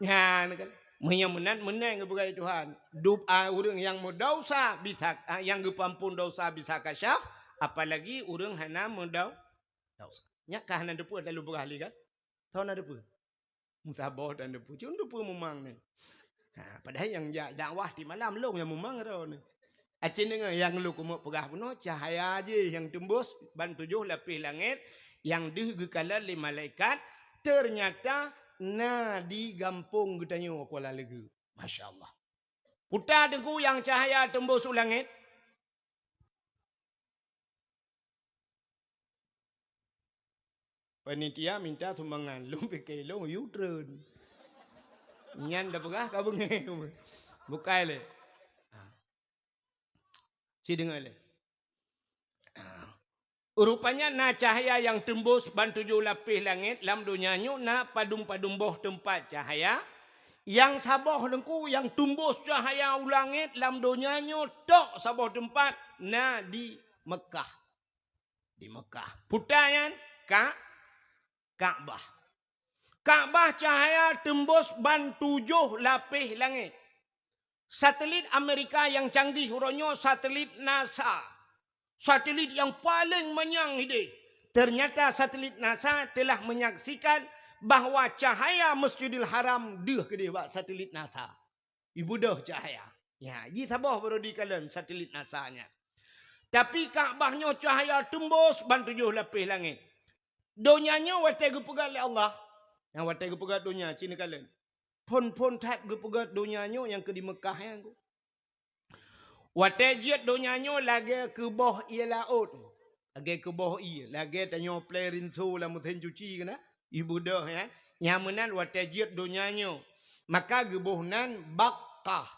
Nyan kan. Meunyoe meunan, meunan geupeugah Tuhan. Dub-, a, ureuëng nyang meudausa bisa, a, nyang geupeuampon dausa bisa kasyaf, apalagi ureuëng hana meudau-, dausa. Nyak ka hana teupeue talu peugah lé kan? Soe na teupeue? Meusaboh dan teupeue. Cuma teupeue mumang ni. Ha, padahai nyang jak dakwah di malam lôn nyang mumang droeneuh. Aci deungoe nyang lôn keumeuk peugah bunoe, cahya jih nyang teumbus ban tujoh lapéh langét nyang deuh geukalon lé malaikat, teunyata na di gampông geutanyoe Kuala Leugeue. Masya Allah. Peue teungku nyang cahya teumbus u langét? Panitia minta sumbangan, lôn pike lôn U-turn. Nyan tapeugah ka beungéh. Bukai lé. Ha. Ci deungoe lé. Ha. Rupanya na cahya nyang teumbus ban tujoh lapéh langét, lam donya nyoe na padum-padum boh teumpat cahya. Nyang saboh teungku nyang teumbus cahya u langét lam donya nyoe tok saboh teumpat na di Meukah. Di Meukah. Peue nyan? Ka-, Ka'bah. Ka'bah cahya teumbus ban tujoh lapéh langét. Satelit Amerika nyang canggih uroe nyoe satelit NASA. Satelit nyang paleng manyang hideh. Teunyata satelit NASA telah menyaksikan bahwa cahya Masjidil Haram deuh keudeh bak satelit NASA. Ibeudôh cahya. Ya, ji saboh baru dikalon satelit NASA nyan. Tapi Ka'bah nyoe cahya teumbus ban tujoh lapéh langét. Donya nyoe watée geupeugét lé Allah. Nyang watée geupeugét donya, ci neukalon. Phon-phon that geupeugét donya nyoe nyang keu di Meukah nyan. Watée jeuet donya nyoe lagée keuboh ié laôt. Lagée keuboh ié, lagée tanyoe plé rinso lam meusén cuci keunan, ibeudôh nyan. Nyang meunan watée jeuet donya nyoe. Maka geuboh nan Bakkah.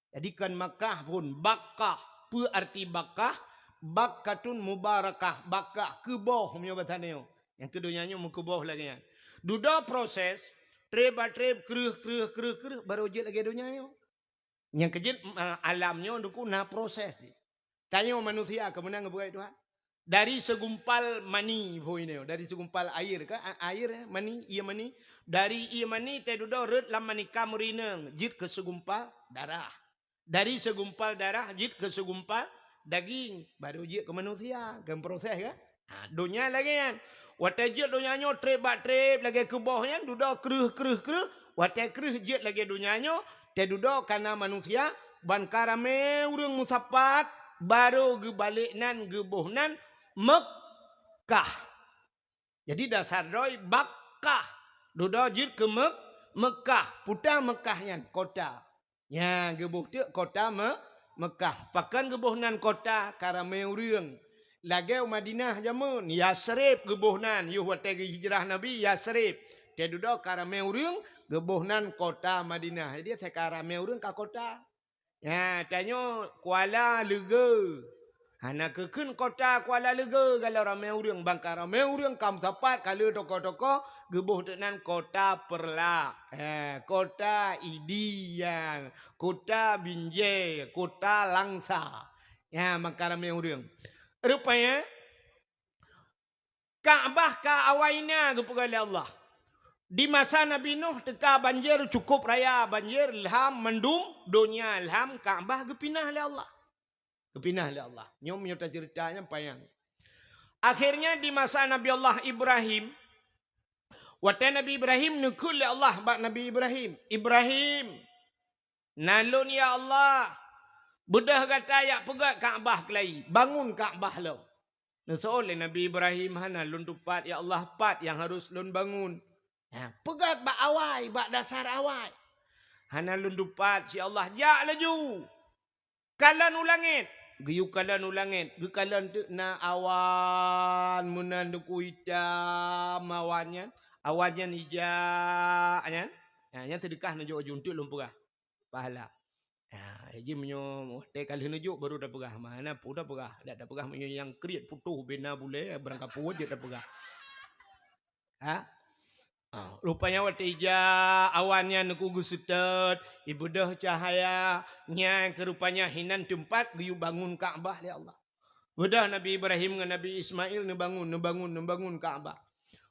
Jadi kon Makkah phon, Bakkah. Peue arti Bakkah? Bakkatun mubarakah. Bakkah, keuboh meunyoe basa nyoe. Nyang keu donya nyoe meukeuboh lagée nyan. Dudoe proses, treb bak treb, kreueh, kreueh, kreueh, kreueh, barô jeuet lagée donya nyoe. Nyang keujeuet, eh, alam nyoe teungku na proses. Tanyoe manusia keu meunan geupeugah Tuhan. Dari segumpal mani, boh ini, dari segumpal air ka, a-, air, eh, mani, ié mani. Dari ié mani teududoe rhot lam manikam rineueng, jeuet keu segumpal darah. Dari segumpal darah jeuet keu segumpal daging, baru jeuet keu manusia, keu proses ka. Ha, donya lagée nyan. Watée jeuet donya nyoe treb bak treb lagée keuboh nyan, dudoe kreueh, kreueh, kreueh. Watée kreueh jeuet lagée donya nyoe, teududoe ka na manusia, ban ka ramé ureuëng meusapat, barô geubalek nan geuboh nan Meukah. Jadi dasar droe Bakkah, dudoe jeuet keu Meuk-, Meukah. Peue teuma Meukah nyan? Kota. Nyan geuboh teuk kota Me-, Meukah. Pakon geuboh nan kota? Ka ramé ureuëng. Lagée u Madinah jameun, Yasrib geuboh nan, yoh watée geuhijrah Nabi, Yasrib. Teududoe ka ramé ureuëng, geuboh nan kota Madinah. Jadi asai ka ramé ureuëng ka kota. Nyan, tanyoe Kuala Leugeue. Hana keu kheun kota Kuala Leugeue galak ramé ureuëng, ban ka ramé ureuëng ka meusapat ka le tokoh-tokoh, geuboh teuk nan Kota Peureulak, eh, Kota Idi, ya, Kota Binjai, Kota Langsa. Ya, maka ramé ureuëng. Rupanya, Ka'bah ka awai na geupeugah lé Allah. Di masa Nabi Nuh teuka banjir cukôp raya, banjir lham mandum donya lham Ka'bah geupinah lé Allah. Geupinah lé Allah. Nyoe meunyoe taceurita nyan panyang. Akhirnya di masa Nabi Allah Ibrahim, watée Nabi Ibrahim neukheun lé Allah bak Nabi Ibrahim, "Ibrahim, na lôn ya Allah, beudôh gata jak peugét Ka'bah keulayi, bangun Ka'bah lom." Neuseuôt lé Nabi Ibrahim, "Hana lôn tupat ya Allah, pat nyang harôh lôn bangun." Ha, peugét bak awai, bak dasar awai. "Hana lôn tupat ya Allah, jak laju. Kalon u langét." Geuyue kalon u langét, geukalon teuk na awan meunan teungku itam awan nyan. Awan nyan ija nyan. Ha, nyan seudeukah neujok aju teuk lôn peugah pahala. Ha, jadi meunyoe watée ka lheueh neujok baru tapeugah. Mana peue tapeugah? Dak tapeugah meunyoe nyang kriet putôh bina bulée, barangkapeue jeuet tapeugah. Ha? Ah, rupanya watée ija awan nyan neukeu geuseutôt, ibeudôh cahya, nyan keu rupanya hinan teumpat geuyue bangun Ka'bah lé Allah. Beudôh Nabi Ibrahim ngon Nabi Ismail neubangun, neubangun, neubangun Ka'bah.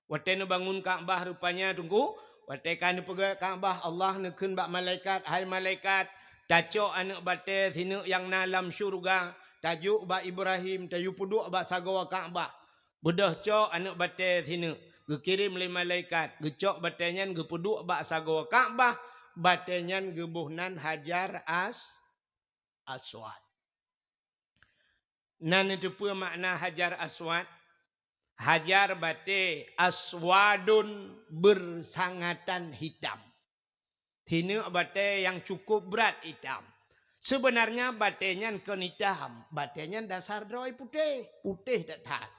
Watée neubangun Ka'bah rupanya teungku, watée ka neupeugét Ka'bah, Allah neukheun bak malaikat, "Hai malaikat, tacok aneuëk batée sineuk nyang na lam syeuruga, tajok bak Ibrahim, tayue peuduek bak sagoe Ka'bah." Beudôh cok aneuëk batée sineuk, geukirém lé malaikat, geucok batée nyan geupeuduek bak sagoe Ka'bah, batée nyan geuboh nan Hajar As-, Aswad. Na neuteupeue makna Hajar Aswad? Hajar batée aswadun, bersangatan hitam. Sineuk batée nyang cukup brat itam. Seubeunarnya batée nyan kon itam, batée nyan dasar droe putéh, putéh that-that.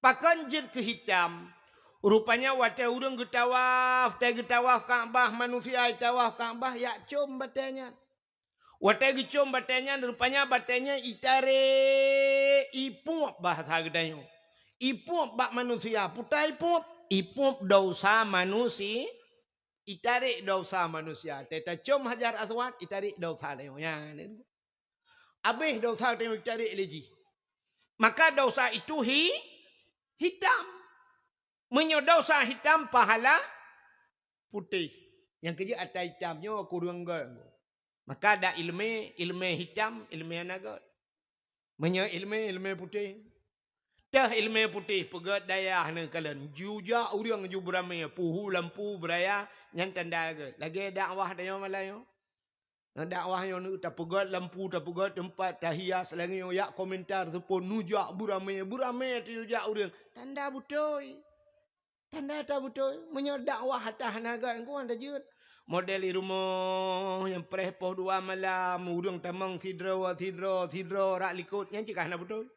Pakon jeuet keu hitam? Rupanya watée ureuëng geutawaf, watée geutawaf Ka'bah, manusia itawaf Ka'bah, jak com batée nyan. Watée geucom batée nyan, rupanya batée nyan itarek, ipueb bahasa geutanyoe. Ipueb bak manusia, peue ta ipueb? Ipueb desya manusia, itarek desya manusia. Watée tacom Hajar Aswad, itarek desya tanyoe. Nyan, habéh desya tanyoe itarek lé jih. Maka desya itu hi-, hitam. Meunyoe desya hitam, pahala putéh. Nyang keujeuet ata itam nyoe kureueng göt. Maka dak iéleumé, iéleumé hitam, iéleumé hana göt. Meunyoe iéleumé, iéleumé putéh. Teuh iéleumé putéh, peugöt dayah neukalon. Jijak ureuëng ju beuramé, puhu lampu beuraya, nyan tanda göt. Lagée dakwah tanyoe malam nyoe. Dakwah nyoe tapeugöt lampu, tapeugöt teumpat, tahias lagée nyoe, jak komentar seupôt, neujak beuramé, beuramé teuh jak ureuëng. Tanda beutôi. Tanda ata beutôi. Meunyoe dakwah ata hana göt, ngon ata jeuet. Model di rumoh nyang preh poh dua malam, ureuëng tamong sidroe, sidroe, sidroe, rak likot, nyan cit ka hana beutôi.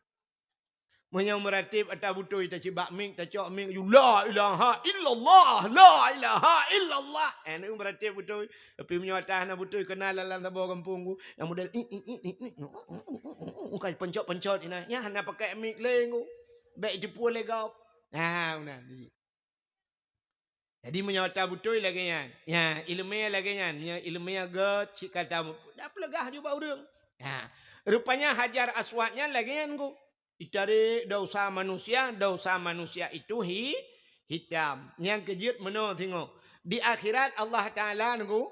Meunyoe meuratéb ata beutôi, tacibak mik, tacok mik, ju, "La ilaha illallah, la ilaha illallah." Eh, nyan meuratéb beutôi. Tapi meunyoe ata hana beutôi, keunal lam saboh gampông ku, nyang model, "Ih, ih, ih, ih, ih," bukan pencot-pencot inan. Nyan hana pakai mik lé ku. Bék jipue lé gob. Nah, meunan. Jadi, meunyoe ata beutôi lagée nyan, ya, iéleumé lagée nyan, meunyoe iéleumé göt cit ka ta-, dak peuleugah ju bak ureuëng. Ha, rupanya Hajar Aswad nyan lagée nyan, ngon. Itarek desya manusia, desya manusia itu hi-, hitam. Nyang keujeuet meunoe singoh. Di akhirat Allah Taala, ngon,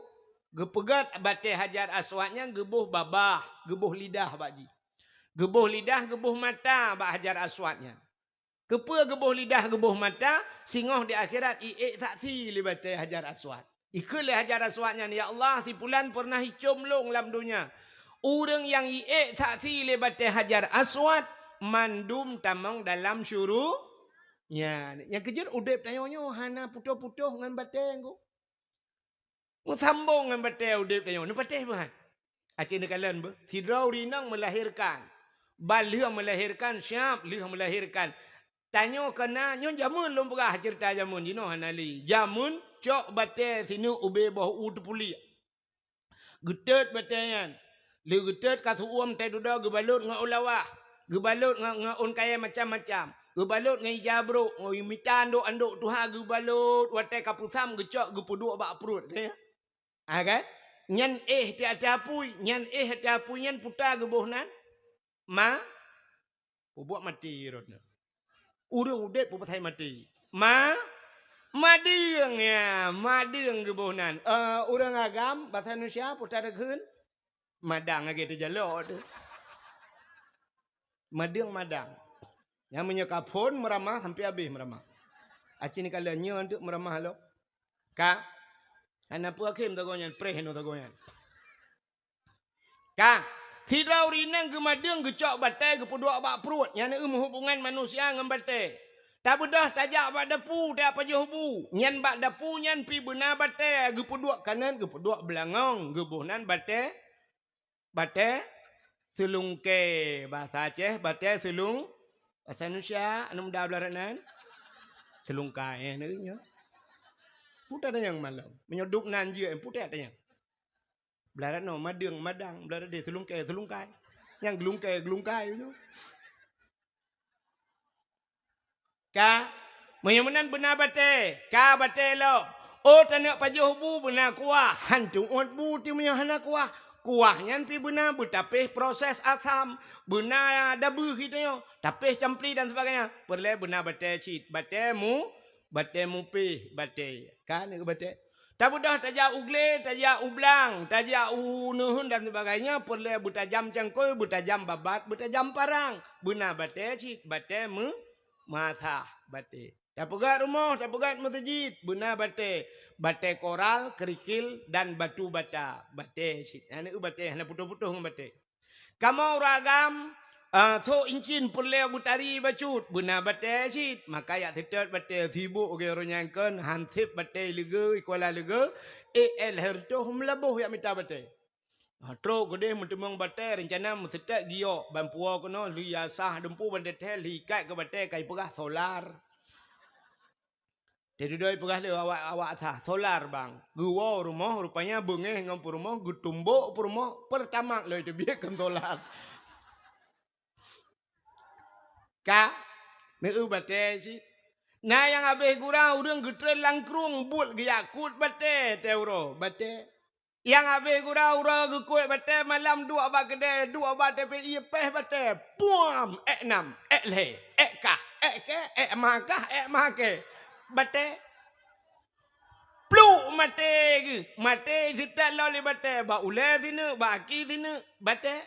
geupeugöt batée Hajar Aswad nyan geuboh babah, geuboh lidah bak jih. Geuboh lidah, geuboh mata bak Hajar Aswad nyan. Keupeue geuboh lidah, geuboh mata? Singoh di akhirat iék saksi lé batée Hajar Aswad. Ikheun lé Hajar Aswad nyan, "Ya Allah, si pulan pernah icom lôn lam donya." Ureuëng nyang iék saksi lé batée Hajar Aswad, mandum tamong dalam syuru-, nyan. Nyang keujeuet udeb tanyoe nyoe hana putôh-putôh ngon batée, ngon. Meusambong ngon batée udeb tanyoe, neupatéh beuhat. Aci neukalon beuh, sidroe ureuëng inong meulahérkan. Ban lheueh meulahérkan, siab lheueh meulahérkan. Tanyoe keuna, nyoe jameun lôn peugah ceurita jameun, jinoe hana lé. Jameun cok batée sineuk ubé boh u teupuliek. Geutot batée nyan. Lheueh geutot ka seu-uem teududoe geubalot ngon ulawah, geubalot ngon, ngon ôn kayée macam-macam, geubalot ngon ija brok, ngon mita andok-andok tuha geubalot, watée ka peusam geucok geupeuduek bak pruet, ka nyan? Ha, kan? Nyan éh tiap-tiap apui, nyan éh tiap apui nyan peue ta geuboh nan? Ma, peubuet maté rot nyan. Ureuëng udeb peubuet hai maté. Ma, madeueng, ya, madeueng geuboh nan. Eh, ureuëng agam, basa Indonesia, peue ta takheun? Madang lagée teujalok teuh. Madeueng madang. Nyang meunyoe ka phon meuramah sampai habéh meuramah. Aci neukalon nyoe untuk meuramah lom. Ka. Hana peue akhé meusagoe nyan, preh nyoe sagoe nyan. Ka. Sidroe ureuëng inong geumadeueng geucok batée geupeuduek bak pruet. Nyan eu meuhubungan manusia ngon batée. Tabeudôh tajak bak dapu, tajak pajoh bu. Nyan bak dapu nyan pi beuna batée, geupeuduek kanan, geupeuduek beulangong, geuboh nan batée, batée seulungkée. Basa Aceh, batée seulung-, basa Indonesia, aneuk muda blah rot nan? Seulungkai, eh, nyoe. Peue ta tanyong malom. Meunyoe duek nan jeuet, peue ta tanyong? Blah rot noe, madeueng, madang, blah rot deh, seulungkée, seulungkai. Nyang geulungkée, geulungkai nyoe. Ka, meunyoe meunan beuna batée, ka batée lom. Oh, taneuk pajoh bu beuna kuah, han teuôt bu ti meunyoe hana kuah. Kuah nyan pi beuna beutapéh proses asam, beuna dabeuh geutanyoe, tapéh campli dan sebagainya. Peureulée beuna batée cit, batée mu-, batée mupéh, batée. Ka neuk batée. Tabeudôh tajak u glé, tajak u blang, tajak u neuheun dan sebagainya, peureulée beutajam cangkôi, beutajam babat, beutajam parang. Beuna batée cit, batée meu-, meusah batée. Tapeugét rumoh, tapeugét meuseujid, beuna batée. Batée koral, kerikil, dan batu bata. Batée cit. Hana eu batée, hana putôh-putôh ngon batée. Kamoe ureuëng agam, Ah, sôk incin peureulée beutari bacut, beuna batée cit. Maka jak seutôt batée sibôk geuh uroe nyan kheun, hanseb batée leugeue, i kuala leugeue, ék lhèe reutôh meulaboh jak mita batée. Ah, trok keudeh meuteumeung batée, reuncana meuseutôt giyok, ban puwoe keunoe lheueh yasah dumpeue ban teuthée lheueh ikat keu batée ka ipeugah solar. Teududoe peugah lé awak, awak asah, solar bang. Geuwoe rumoh, rupanya beungéh ngon peurumoh, geutumbok peurumoh, Pertamax lom teubiet kon solar. Ka, neueu batée cit. Na nyang habéh gura ureuëng geutreun lam krueng buet geujak kut batée, teuh uroe, batée. Nyang habéh gura uroe geukot batée malam duek bak keudée, duek bak T P I péh batée. Puam! Ék nam, ék lhée, ék kah, ék kée, ék ma kah, ék ma kée. Batée. Pluk maté geuh. Maté jiteuet lom lé batée. Bak ulée sineuk, bak aki sineuk. Batée.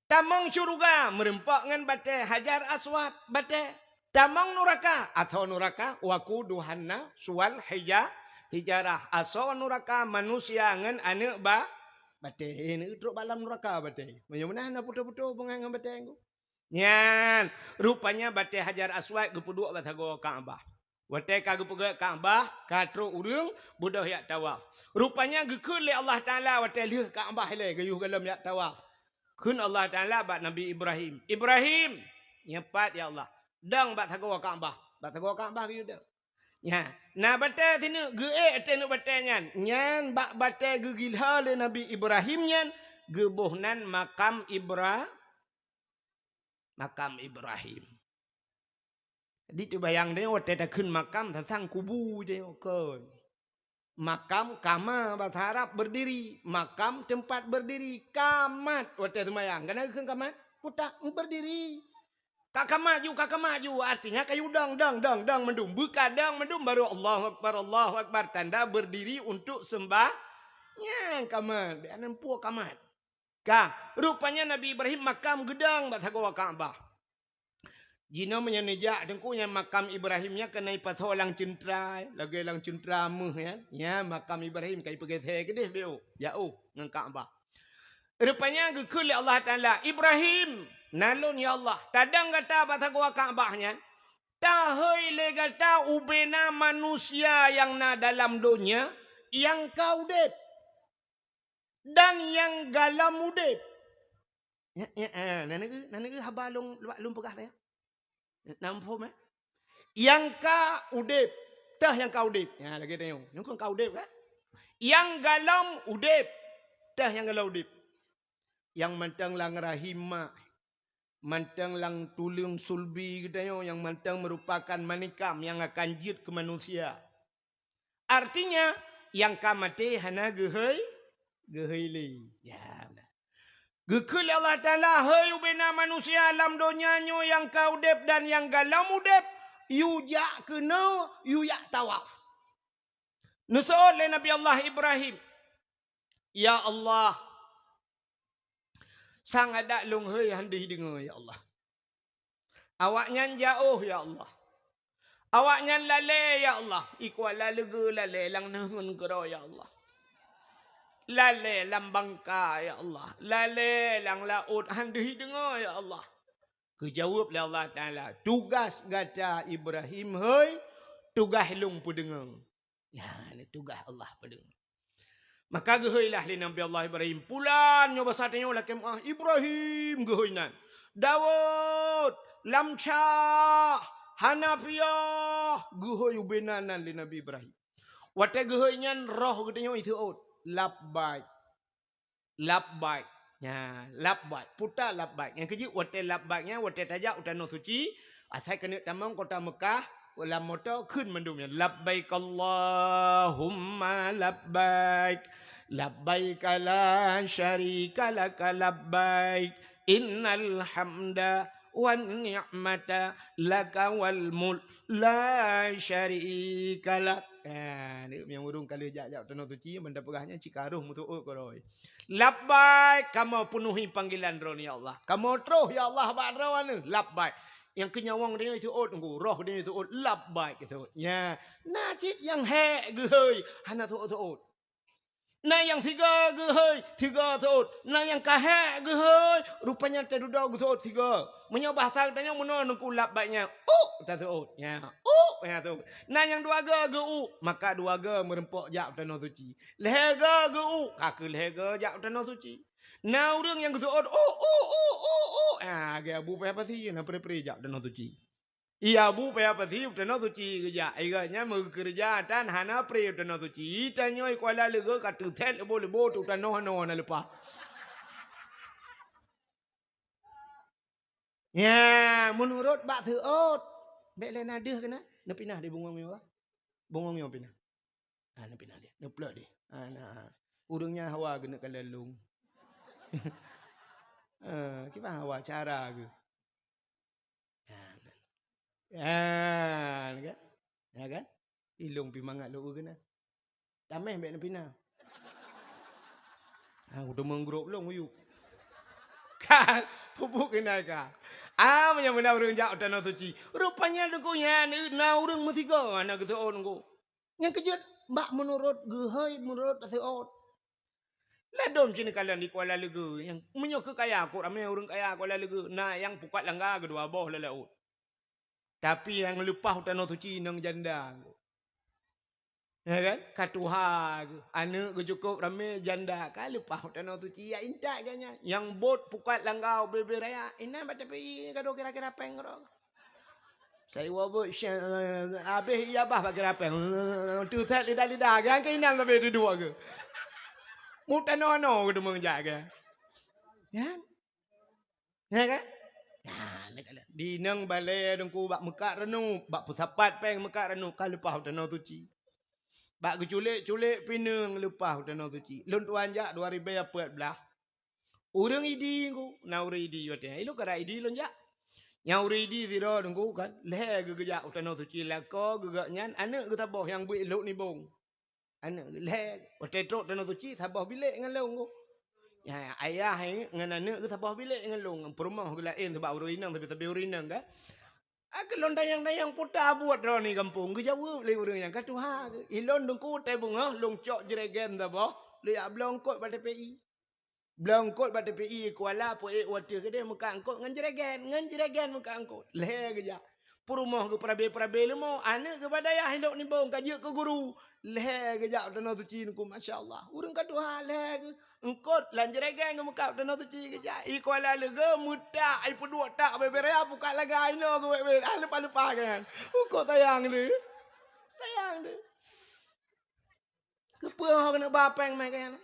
Tamong syeuruga meureumpok ngon batée Hajar Aswad, batée. Tamong nuraka, asoe nuraka, waquduhannas wal hija-, hijarah, asoe nuraka manusia ngon aneuëk ba-, batée. Eh, neutrok bak lam nuraka batée. Meunyoe meunan na putôh-putôh hubungan ngon batée nyan. Nyan, rupanya batée Hajar Aswad geupeuduek bak sagoe Ka'bah. Watée ka geupeugét Ka'bah, ka trok ureuëng beudôh jak tawaf. Rupanya geukheun lé Allah Taala watée lheueh Ka'bah ilée geuyue gohlom jak tawaf. Kheun Allah Taala bak Nabi Ibrahim, "Ibrahim!" "Nyoe pat, ya Allah." "Dong bak sagoe Ka'bah." Bak sagoe Ka'bah geuyue dong. Nyan, na batée sineuk geuék ateueh neuk batée nyan. Nyan bak batée geugila lé Nabi Ibrahim nyan geuboh nan makam Ibra-, makam Ibrahim. Jadi teubayang deh, watée takheun makam, sang-sang kubu deh, kon. Makam, kama, bahasa Arab, berdiri. Makam, tempat berdiri. Kamat, watée seumayang. Kana geukheun kamat? Putak, berdiri. Ka kamat ju, ka kamat ju. Artinya kayu dong, dong, dong, dong mandum. Beuka dong mandum, baru Allahu Akbar, Allahu Akbar. Tanda berdiri untuk sembah-, nyan kamat. Biar nempuh kamat. Ka, rupanya Nabi Ibrahim makam geudong bak sagoe Ka'bah. Jinoe meunyoe neujak teungku, nyan makam Ibrahim nyan keuneuk ipasoe lam ceuntra, lagée lam ceuntra méuh nyan. Nyan makam Ibrahim ka ipeugeusée keudeh beu, jaoh ngon Ka'bah. Rupanya geukheun lé Allah Taala, "Ibrahim, na lôn ya Allah, tadong gata bak sagoe Ka'bah nyan, tahôi lé gata ubena manusia nyang na dalam donya nyang ka udeb." Dan nyang galom udeb. Ya, ya, ah, na neue, na neue haba lôn, lôn peugah teuh. Na muphom, eh? Nyang ka udeb, teuh nyang ka udeb. Ya, lagée tanyoe. Nyoe kon ka udeb kan? Nyang galom udeb, teuh nyang galom udeb. Nyang mantong lam rahim mak, mantong lam tuleueng sulbi geutanyoe nyang mantong meurupakan manikam nyang akan jeuet keu manusia. Artinya, nyang ka maté hana geuhôi, geuhôi lé. Ya, na. Geukheun lé Allah Taala, "Hôi ubena manusia lam donya nyoe nyang ka udeb dan nyang galom udeb, yue jak keunoe, yue jak tawaf." Neuseuôt lé Nabi Allah Ibrahim, "Ya Allah, sang adak lôn hôi han deuh jideungoe, ya Allah. Awaknyan jaoh, ya Allah. Awaknyan lalée, ya Allah. I kuala leugeue lalée lam neuheun keudroe, ya Allah. Lalée lam bangka, ya Allah. Lalée lam laôt han deuh jideungoe, ya Allah." Geujaweueb lé Allah Taala, "Tugaih gata Ibrahim, hôi, tugaih lôn peudeungoe." Ya, ni tugaih Allah padum. Maka geuhôi lah lé Nabi Allah Ibrahim. Pulan nyoe basa tanyoe lakée meu'ah Ibrahim geuhôi nan. Daud, Lamcah, Hanafiah, geuhôi ubena nan lé Nabi Ibrahim. Watée geuhôi nyan roh geutanyoe iseuôt, "Labbaik." Labbaik. Nya, labbaik. Puta labbaik. Nyang keujeuet watée labbaik nyan, watée tajak u Tanoh Suci, asai keuneuk tamong kota Meukah, lam moto kheun mandum nyan, "Labbaik Allahumma labbaik. Labbaik la syarika laka labbaik. Innal hamda wan ni'mata laka wal mulk la syarika lak." Ha, ni nyang ureuëng ka lheueh jak-jak Tanoh Suci, ban tapeugah nyan cit ka roh meuseuôt keudroe. Labbaik, kamoe peunuhi panggilan Droeneuh, ya Allah. Kamoe troh, ya Allah, bak Droeneuh. Labbaik. Nyang keu nyawöng tanyoe seuôt, roh tanyoe seuôt, labbaik seuôt. Nya, na cit nyang hék geuhôi, hana seuôt-seuôt. Na nyang siga geuhôi, siga seuôt. Na nyang kahé geuhôi, rupanya tadudoe geuseuôt siga. Meunyoe bahasa geutanyoe meunoe Teungku lap bak nyan, uk taseuôt. Ya, uk, ya, seuôt. Na nyang dua go geu-uk, maka dua go meureumpok jak u tanoh suci. Lhée go geu-uk, ka kheueh lhée go jak u tanoh suci. Na ureuëng nyang geuseuôt, uk, uk, uk, uk, uk. Ah, lagée Abu Paya Pasi na pre-pre jak u tanoh suci. Iya, Abu Paya Pasi u tanoh suci geujak. Iga nyan meukeureuja tan hana pre u tanoh suci. Tanyoe i Kuala Leugo ka teusét leubo-leubo tu tanoh hana na leupah. Ya, meunurot bak seuôt. Bék lé na deuh keunan. Neupinah di bungong nyoe. Bungong nyoe pinah. Ah, neupinah deh. Neuplok deh. Ah, na. Ureuëng nyan hawa geuneuk kalon lôn. Ah, kiban hawa cara geuh. Ah, na. Ah, na kan? Ya kan? Ilong pi mangat lôn keunan. Tameh bék neupinah. Ha, kuteumeugrôp lôn uyuek. Ka, pupuk keunan ka. Ah, meunyoe meunan ureuëng jak u tanoh suci. Rupanya Teungku nyan, na ureuëng meusigoe hana geuseuôt Teungku. Nyang keujeuet bak meunurot geuhôi, meunurot taseuôt. Ladôm cit neukalon di Kuala Leugo. Nyang meunyoe keu kaya, kok ramé ureuëng kaya Kuala Leugo. Na nyang pukat langga keudua boh lam laôt. Tapi nyang leupah u tanoh suci inong janda. Ya kan? Ka tuha geuh. Aneuëk geuh cukôp ramé janda. Ka leupah u tanoh suci. Ya intat geuh nyan. Nyang bot pukat langga u bebe raya. Inan bak tepi gadôh kira-kira péng keudroe. Saiwa bot sya-, habéh iya bah bak kira péng. Teusét lidah-lidah. Kan keu inan sabe dudoe geuh. Mu tanoh-noh geuh deungon jak geuh. Kan? Ya kan? Nah, neukalon. Di inong balée Teungku bak meukat reunub, bak peusapat péng meukat reunub ka leupah u tanoh suci. Bak geuculek-culek pineung leupah u tanoh suci. Lôn tuan jak dua ribèe peuet blaih. Ureuëng Idi Teungku, na ureuëng Idi watée nyan. Ilôn karab Idi lôn jak. Nyang ureuëng Idi sidroe Teungku kan, lhée geuh geujak u tanoh suci lakoe geuh gobnyan aneuëk geuh saboh nyang beuet lhok nibong. Aneuëk lhée, watée trok tanoh suci saboh bilék ngon lôn Teungku. Ya, ayah ngon aneuëk geuh saboh bilék ngon lôn, peurumoh geuh laén sabab ureuëng inong sabe-sabe ureuëng inong kan. Akhé lôn tanyong-tanyong peue ta buet droeneuh gampông, geujaweueb lé ureuëng nyan ka tuha geuh. Ilôn Teungku watée beungoh lôn cok jregen saboh, lôn jak bloe eungkôt bak TPI. Bloe eungkôt bak TPI Kuala peuék watée keudeh meukat eungkôt ngon jregen, ngon jregen meukat eungkôt. Lhée geujak. Peurumoh geuh peurabe-peurabe leumo, aneuëk geuh bak dayah ilok nibong ka jeuet keu guru. Lhée geujak u tanoh suci Teungku, masya Allah. Ureuëng ka tuha lhée geuh. Eungkôt lam jregen geuh meukat u tanoh suci geujak. I Kuala Leugo meutak, i peuduek tak bebe raya pukat langga inoe geuh wét-wét. Ah, leupah-leupah kan. Eungkôt sayang deh. Sayang deh. Keupeue ho keuneuk ba péng mé keu nyan?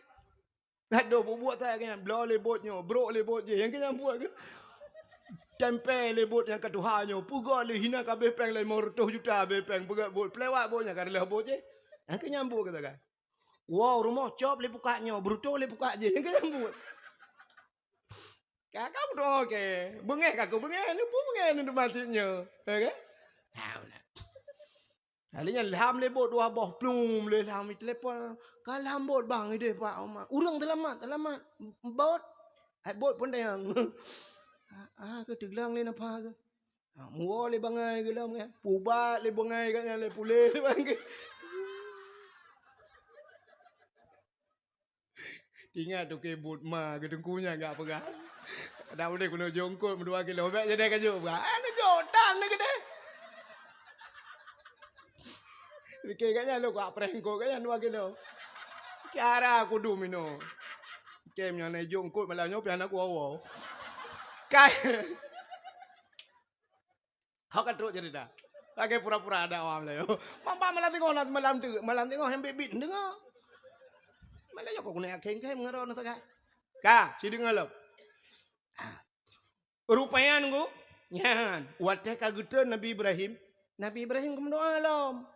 Gadôh bubuet that keu nyan, bloe lé bot nyoe, brok lé bot jéh, nyang keu nyan buet keuh. Tempé lé bot nyang ka tuha nyoe, peugah lé hina ka abéh péng limong reutôh juta abéh péng, peugah bot, peulewat bot nyang ka reuloh bot jéh. Nyang keu nyan buet keu sagai. Woe rumoh cop lé pukat nyoe, beureutôh lé pukat jéh, nyang keu nyan buet. Ka, ka beudôh, oke. Beungéh ka keu beungéh, neupeu beungéh neuteumasek nyoe. Ya kan? Ha, beuna. Kali nyan lham lé bot dua boh, plum lé lham, itelepon. Ka lham bot, bang, ideh bak uma. Ureuëng teulamat, teulamat. Bot. Hai bot pun tayang. Ah, ah, keu teuglang lé napa keu. Ah, muwoe lé bangai keu lom kan. Pubat lé bangai kat nyan lé puléh lé bangai. Ingat tu keu buet ma geuteungku nyan gak peugah. Dak udeh keuneuk jok eungkôt meudua kilo, bèk jadi kajok peugah. Ah, neujok tan neugeudeh. Pike gak nyan lôn kuak preh eungkôt gak nyan dua kilo. Cara kudu minoe. Kem nyan neujok eungkôt malam nyoe pian aku awoe. Kai. Hok ka trok cerita. Lagèe pura-pura ada awam layu. Mamba malam tengok, malam tu, malam tengok hem bit-bit dengar. Malam yo kok kena yakin ke mengerau na sagai. Ka, si dengar lom. Ah. Rupanya nunggu. Nyan, watèe ka geutreun Nabi Ibrahim. Nabi Ibrahim geumeudoa lom.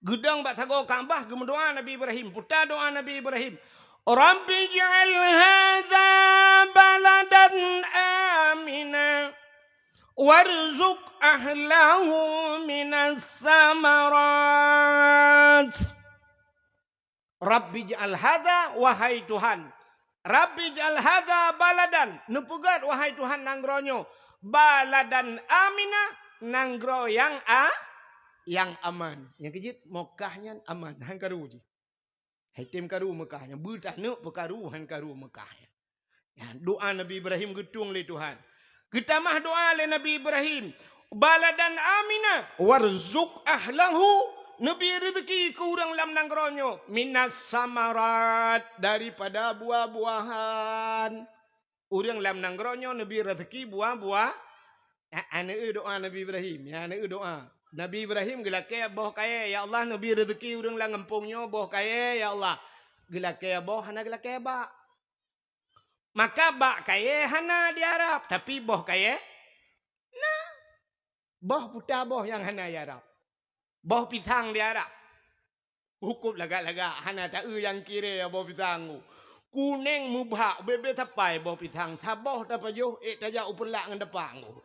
Geudong bak sagoe Ka'bah geumeudoa Nabi Ibrahim. Peue ta doa Nabi Ibrahim. Rabbi ij'al hadza baladan amina. Warzuq ahlahu minas samarat. Rabbi ij'al hadza, wahai Tuhan. Rabbi ij'al hadza baladan, neupeugét, wahai Tuhan, nanggroe nyoe, baladan amina, nanggroe nyang a-, nyang aman. Nyang keujeuet, Makkah nyan aman, han karu jih. Hai tem karu Meukah nyan, beutaneuk peukaru han karu Meukah nyan. Nyan doa Nabi Ibrahim geutueng lé Tuhan. Geutamah doa lé Nabi Ibrahim, "Baladan amina warzuq ahlahu," neubri reuzeuki keu ureuëng lam nanggroe nyoe, "minas samarat," daripada buah-buahan. Ureuëng lam nanggroe nyoe neubri reuzeuki buah-buah. Nyan, nyan doa Nabi Ibrahim. Nyan doa. Nabi Ibrahim geulakée boh kayée, "Ya Allah, neubri reuzeuki ureuëng lam gampông nyoe boh kayée, ya Allah." Geulakée boh, hana geulakée bak. Maka bak kayée hana di Arab, tapi boh kayée na. Boh puta boh nyang hana di Arab. Boh pisang di Arab. Hukub lagak-lagak, hana taeu nyang kirée boh pisang tu. Kuneng mubak, bebe sapai boh pisang, saboh tapajoh, ék tajak u Peureulak ngon dapang tu.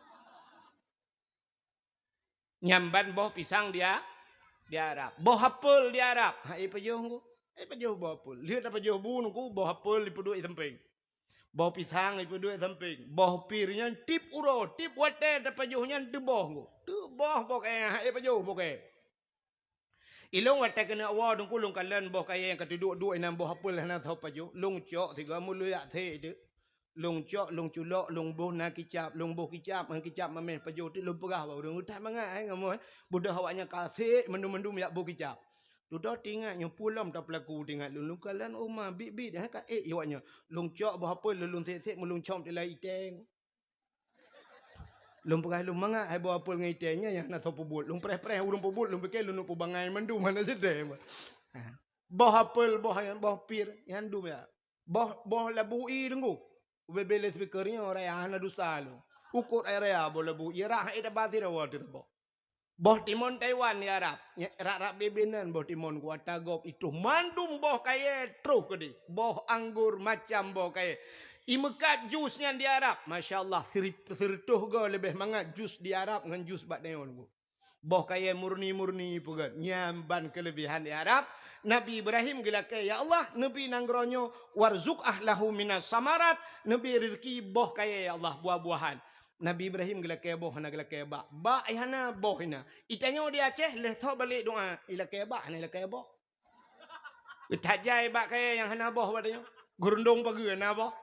Nyan ban boh pisang di A-, di Arab. Boh apel di Arab. Ha, ék pajoh ngku. Ék pajoh boh apel. Lheueh tapajoh bu ngku, boh apel ipeuduek sampéng. Boh pisang ipeuduek sampéng. Boh pir nyan tieb uroe, tieb watée tapajoh nyan teuboh ngku. Teuboh boh kayée, ha, ék pajoh boh kayée. Ilôn watée keuneuk woe teungku lôn kalon boh kayée nyang ka teuduek-duek inan boh apel hana soe pajoh. Lôn cok sigoe meuleuyak sek teuk. Lôn cok, lôn culok, lôn boh na kicap, lôn boh kicap, ngon kicap mamèh pajoh teuk lôn peugah bak ureuëng, "Utai mangat hai ngamoe, eh. Beudôh awaknyan ka sek mandum-mandum jak boh kicap." Dudoe teuingat nyoe peue lom tapeulaku teuingat lôn. Lôn kalon, oh ma, biet-biet, eh, ka ék awaknyan. Lôn cok boh apel lôn sek-sek meulôn cok dilai itée. Lôn peugah lôn mangat hai boh apel ngon itée nyan nyang hana soe peubuet. Lôn preh-preh ureuëng peubuet, lôn pike lôn peubangai mandum hana sideh. Ha. Boh apel, boh, boh pir, nyan dum ya. Boh, boh labu ie teungku. Ubé-bé lé speaker nyoe raya hana dusa lôn. Ukot raya boh labu ie rah ék taba sira woe teuboh. Boh timon Taiwan di Arab. Nya, rab-rab bebe nan boh timon ku ata gob itoh mandum boh kayée troh keudeh. Boh anggur macam boh kayée. Imeukat jus nyan di Arab. Masya Allah, siri-, sireutôh goe leubeh mangat jus di Arab ngon jus bak tanyoe. Boh kayée murni-murni peugét. Nyan ban keuleubehan di Arab. Nabi Ibrahim geulakée, "Ya Allah, neubri nanggroe nyoe warzuq ahlahu minas samarat," neubri reuzeuki boh kayée, ya Allah, buah-buahan. Nabi Ibrahim geulakée boh hana geulakée bak. Bak hana, boh hana. Itanyoe di Aceh lheueh tho balek doa, ilakée bak hana ilakée boh. Tajai bak kayée nyang hana boh bak tanyoe. Geurundong pageue na boh?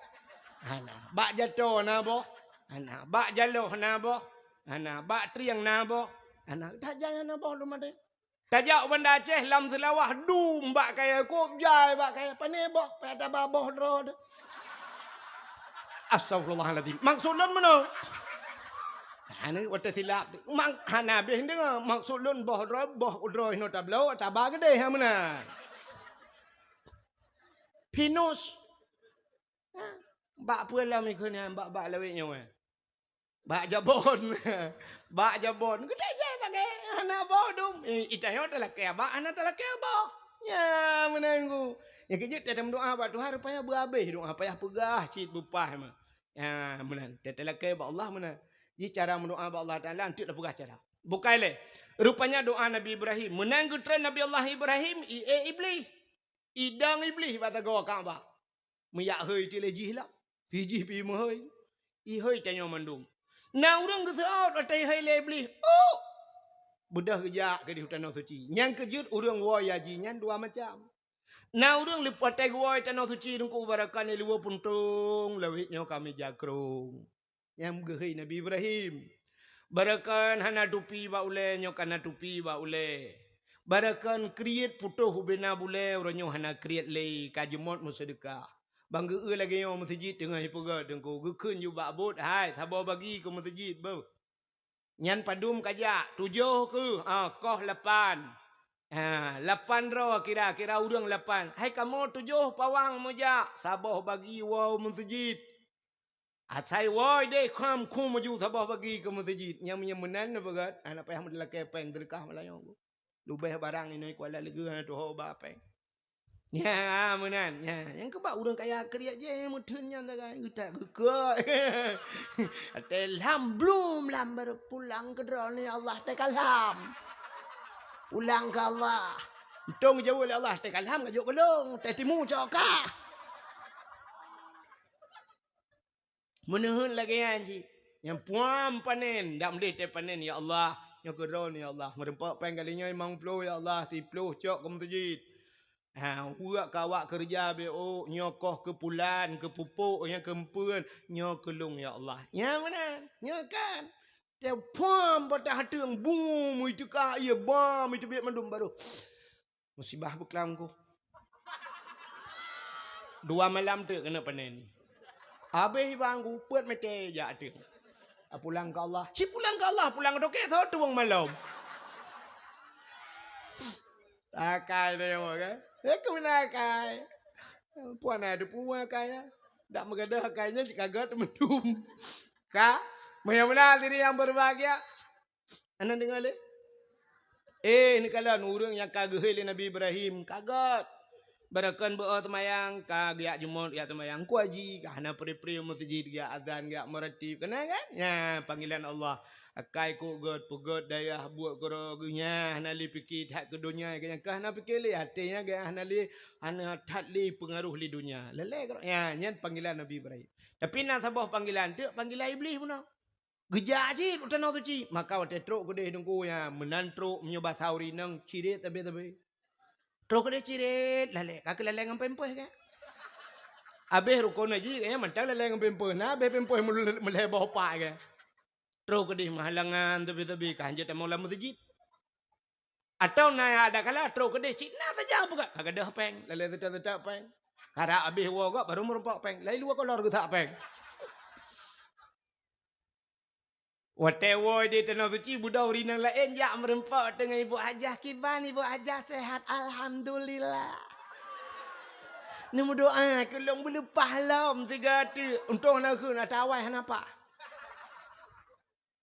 Hana. Bak jato na boh? Hana. Bak jaloh na boh? Hana. Bak trieng na boh? Hana. Tajai hana boh lom maté. Tajak u Banda Aceh lam Seulawah dum bak kayée, kôb jai bak kayée, pané boh, payah taba boh droe teuh. Astagfirullahalazim. Maksud lôn meunoe. Hana watée silap. Mak-, hana habéh deungoe. Maksud lôn boh droe, boh droe hinoe tabloe, taba keudeh ha meunan. Pinus. Ha? Bak peue lom ikheun nyan, bak, bak lawét nyoe. Bak jabon. Bak jabon. Geutajak bak kayée, hana boh dum. Eh, itanyoe talakée bak, hana talakée boh. Nya, meunan ku. Nyang keujeuet teuh tameudoa bak Tuhan, rupanya beuhabéh doa, payah peugah cit beupah mah. Nya, meunan. Teutalakée bak Allah meunan. Jih cara meudoa bak Allah Taala, enteuk tapeugah cara. Bukai lé. Rupanya doa Nabi Ibrahim. Meunan geutreun Nabi Allah Ibrahim, i-, eh, Iblih. Idong Iblih bak tagoe Ka'bah. Meuyak hôi ti lé jih lah. Pi jih pi meuhôi. Ihôi tanyoe mandum. Na ureuëng geuseuôt watée ihôi lé Iblih. Oh! Beudôh geujak keudeh u tanoh suci. Nyang keujeuet ureuëng woe ya jih nyan dua macam. Na ureuëng leupah watée geuwoe tanoh suci teungku barakan iluwa puntông lawét nyoe ka meuja krông. Nyang geuhôi Nabi Ibrahim. Barakan hana tupi bak ulée nyoe ka na tupi bak ulée. Barakan kriet putôh ubena bulée uroe nyoe hana kriet lé ka jeumot meuseudeukah. Bang geu-eu lagée nyoe meuseujid teungoh ipeugét teungku geukheun jubak buet hai saboh bagi keu meuseujid beuh. Nyan padum kajak tujoh keuh ah koh lapan. Ha, lapan droe kira-kira ureuëng lapan. Hai kamoe tujoh pawang meujak saboh bagi woe meuseujid. Asai woe deh kham khu maju saboh bagi keu meuseujid. Nyang meunyoe meunan na peugét, hana payah meutalakée péng teudeukah malam nyoe. Leubeh barang inoe kuala leugeue hana tuho ba péng. Nya meunan, nya. Nyang keubah ureuëng kaya kriet jih meutheun nyan sagai geutak geukheun. Até lam blum lam baru pulang keu droeneuh ya Allah teuka lam. Pulang keu Allah. Untông jaweueb lé Allah teuka lam ka jok keulong, teuh timu cok kah. Meuneuheun lagée nyan cit. Nyang puam panen, dak meudeh teuh panen, ya Allah. Nyoe keu droeneuh, ya Allah. Meureumpok péng kali nyoe limong ploh, ya Allah. Siploh cok keu meuseujid. Ha, weuek keu awak keureuja B O, nyoe koh keu pulan, keu pupuk, nyoe keu empeuen, nyoe keu lôn ya Allah. Nyan meunan, nyoe kan. Teupom patah ateueng, bum, iteuka ié bom, iteubiet mandum baru. Musibah beuklam ku. Dua malam teuk keuneuk panen. Habéh iban ku peuet mete jak ateueng. Ah, pulang keu Allah. Ci pulang keu Allah, pulang keu toke, soe tueng malom. Akai teurimong kan? Eh, keu meunan akai. Puan na teupuwa akai nyan. Dak meugadôh akai nyan cit ka gèt meudum. Ka? Meunyoe meunan diri nyang berbahagia. Hana deungoe lé? Eh, neukalon ureueng nyang ka geuhôi lé Nabi Ibrahim, ka gèt. Barokon beu-o teumayang, ka geujak jumôt, geujak teumayang. Ku haji, ka hana pri-pri meuseujid, geujak azan, geujak meuratib. Keunan kan? Nyan panggilan Allah. Akai kok gèt, peugèt dayah buet keudroe geuh nyan, hana lé pike that keu donya, geuh nyan ka hana pike lé, até nyan geuh hana lé, hana that lé peungaroh lé donya. Lalè keudroe, nyan, nyan panggilan Nabi Ibrahim. Tapi na saboh panggilan teuk, panggilan Iblih bunoe. Geujak cit u Tanoh Suci, maka watèe trok keudeh teungku nyan, meunan trok meunyoe basa ureueng inong, cirét sabe-sabe. Trok keudeh cirét, lalè, ka keulalè ngon pampers kan. Abéh rukon haji, kan, mantong lalè ngon pampers, na abéh pampers meulè-, meulhèe boh pat kan. Trok keudeh meuhalangan, sabe-sabe, ka hanjeuet tamong lam meuseujid. Atawa na nyang ada kala trok keudeh cit na saja peugah, ka gadôh péng, lalè seutôt-seutôt péng. Karap abéh woe gob baru meurumpok péng, lai luwa kolor geusak péng. Watèe woe di Tanoh Suci, budok ureueng inong laén jak meurumpok teungoh Ibu Hajah, "Kiban Ibu Hajah, sehat?" "Alhamdulillah." "Neumeudoa keu lôn beuleupah lom sigoe teuk, untông na kheun ata awai hana pah."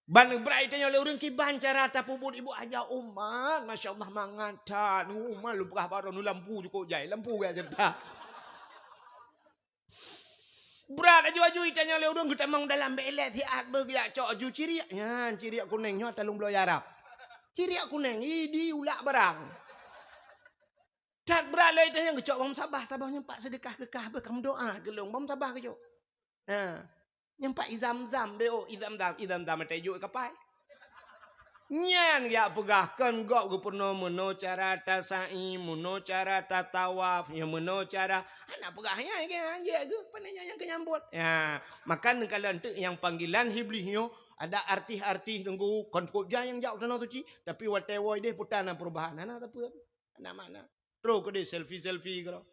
Ban brat tanyoe lé ureueng, "Kiban cara tapeubuet Ibu Hajah?" "Umat, masya Allah, mangat that. Umat lôn peugah baroe, lampu cukôp jai, lampu gaya cerita." Brat aju-aju tanyoe lé ureueng, geutamong dalam bèk ilèe siat beu geujak cok aju ciriek. Nyan ciriek kunéng nyoe ata lôn bloe Arab. Ciriek kunéng, idi ulak barang. That brat lé tanyoe geucok bom sabah, sabah nyan pat seudeukah keu kah beu ka meudoa keu lôn, bom sabah geucok. Ha. Nyang pat i Zam-Zam, B O, i Zam-Zam, i Zam-Zam meutai jok kapai. Nyan geujak peugah kon gob geupeurunoe meunoe cara tasa'i, meunoe cara tatawaf, nyoe meunoe cara. Hana peugah nyan, nyan, nyan, nyan, pane nyan nyang keu nyambot. Ya, maka neukalon teuk nyang panggilan Iblih nyoe, ada artis-artis teungku, kon cukôp jai nyang jak u Tanoh Suci, tapi watèe woe deh peue na perubahan, hana sapeue. Hana makna. Trok keudeh selfie-selfie keudroe.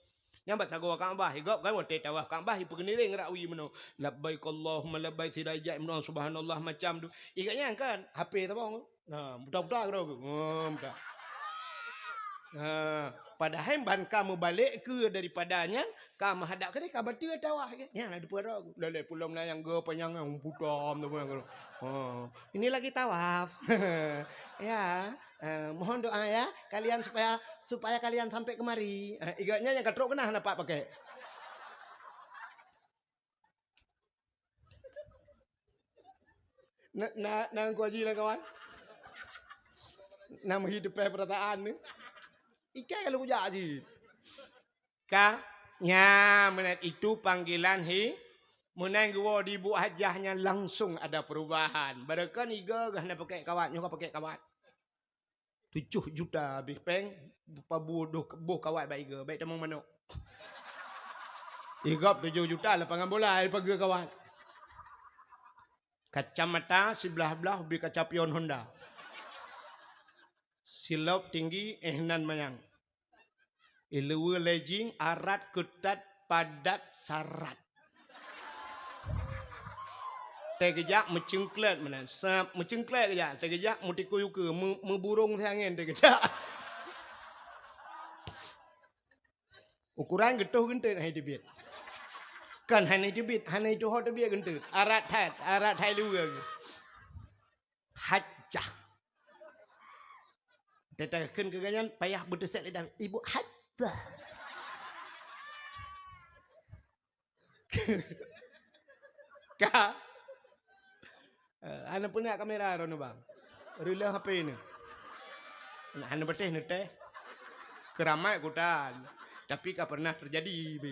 Nyan bak sagoe Ka'bah, i gob kan watèe tawaf Ka'bah, ipeukeuniréng rak wie meunoe. Labbaik Allahumma labbaik, sidai jak meunoe, subhanallah macam tu. I gobnyan kan, H P tabong. Nah, buta-buta keudroe. Oh, buta. Nah, padahai ban ka meubalek keue daripada nyan, ka meuhadap keudeh, ka bateue tawaf. Nyan na dipeurok. Lalè pulo meunan nyang geu panyang nyang buta, tu pun. Oh, ini lagi tawaf. Ya. Eh, mohon doa ya, kalian supaya, supaya kalian sampai kemari. Eh, i gobnyan nyang ka trok keunan hana pat pakai. Na, na, na Teungku Haji lah kawan. Na meuhi teupeh peurasaan ni. Ikai kalau kujak Haji. Ka? Nya, meunan itu panggilan hi. Meunan geuwoe di Ibu Hajah nyan langsung ada perubahan. Barokon i gobnyan hana pakai kawat, nyoe ka pakai kawat. Tujoh juta habéh péng, paboh boh kawat bak i gob, bèk tamong manok. I gob tujoh juta lapangan bola, pageue kawat. Kacamata siblah-blah ubé kaca pion Honda. Silop tinggi, eh, nan manyang. Ileue lejing, arat keutat, padat sarat. Teugeujak meucengklet meunan, sab meucengklet geujak, teugeujak meutikui ukeue, meu-, meuburong siangén teugeujak. Ukuran geutoh geunteut hai teubiet. Kan hana teubiet, hana tuho teubiet geunteut. Arat that, arat hai luweue. Hajjah. Teutakheun keu gobnyan payah beuteuset lidah, "Ibu Hajjah." Ka? Eh, hana peunak kamera droeneuh, Bang. Reuleuh H P neuh. Hana beuteh neutéh. Keuramat kutan. Tapi ka pernah teujadi, bi.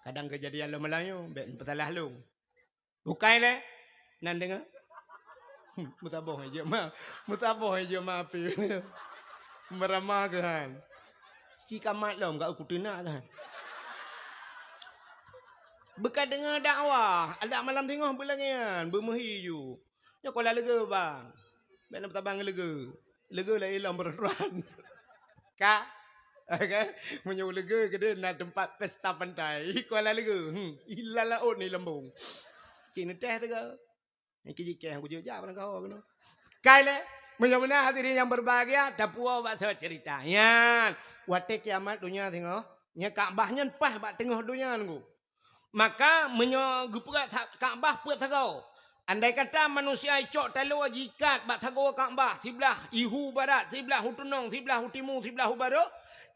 Kadang keujadian lom Meulayu, bèk neupeusalah lôn. Bukai lé, nan deungoe. Meusaboh jeuet ma, meusaboh jeuet ma api. Meurama keuhan. Ci kamat lom ka kuteunak kan. Beuka deungoe dakwah, adak malam singoh beulangèan, beumeuhi ju. Nyoe kuala leuge, bang. Bèk na tabang leuge. Leuge lé ilom beureusuran. Ka? Oke. Meunyoe leuge keudeh na teumpat pesta pantai. Kuala leuge. Hmm. Ila laôt ni lembong. Cit neuteh teuga. Nyang keu jikeh kujak jak barang kaho keunoe. Kai lé, meunyoe meunan hadirin yang berbahagia, tapuwoe bak saboh cerita. Nyan, watèe kiamat donya singoh, nyan Ka'bah nyan paih bak teungoh donya nunggu. Maka meunyoe geupeugah sa-, Ka'bah peuet sagoe, andai kata manusia icok taloe jiikat bak sagoe Ka'bah, siblah ihu barat, siblah u tunong, siblah u timu, siblah u barôh,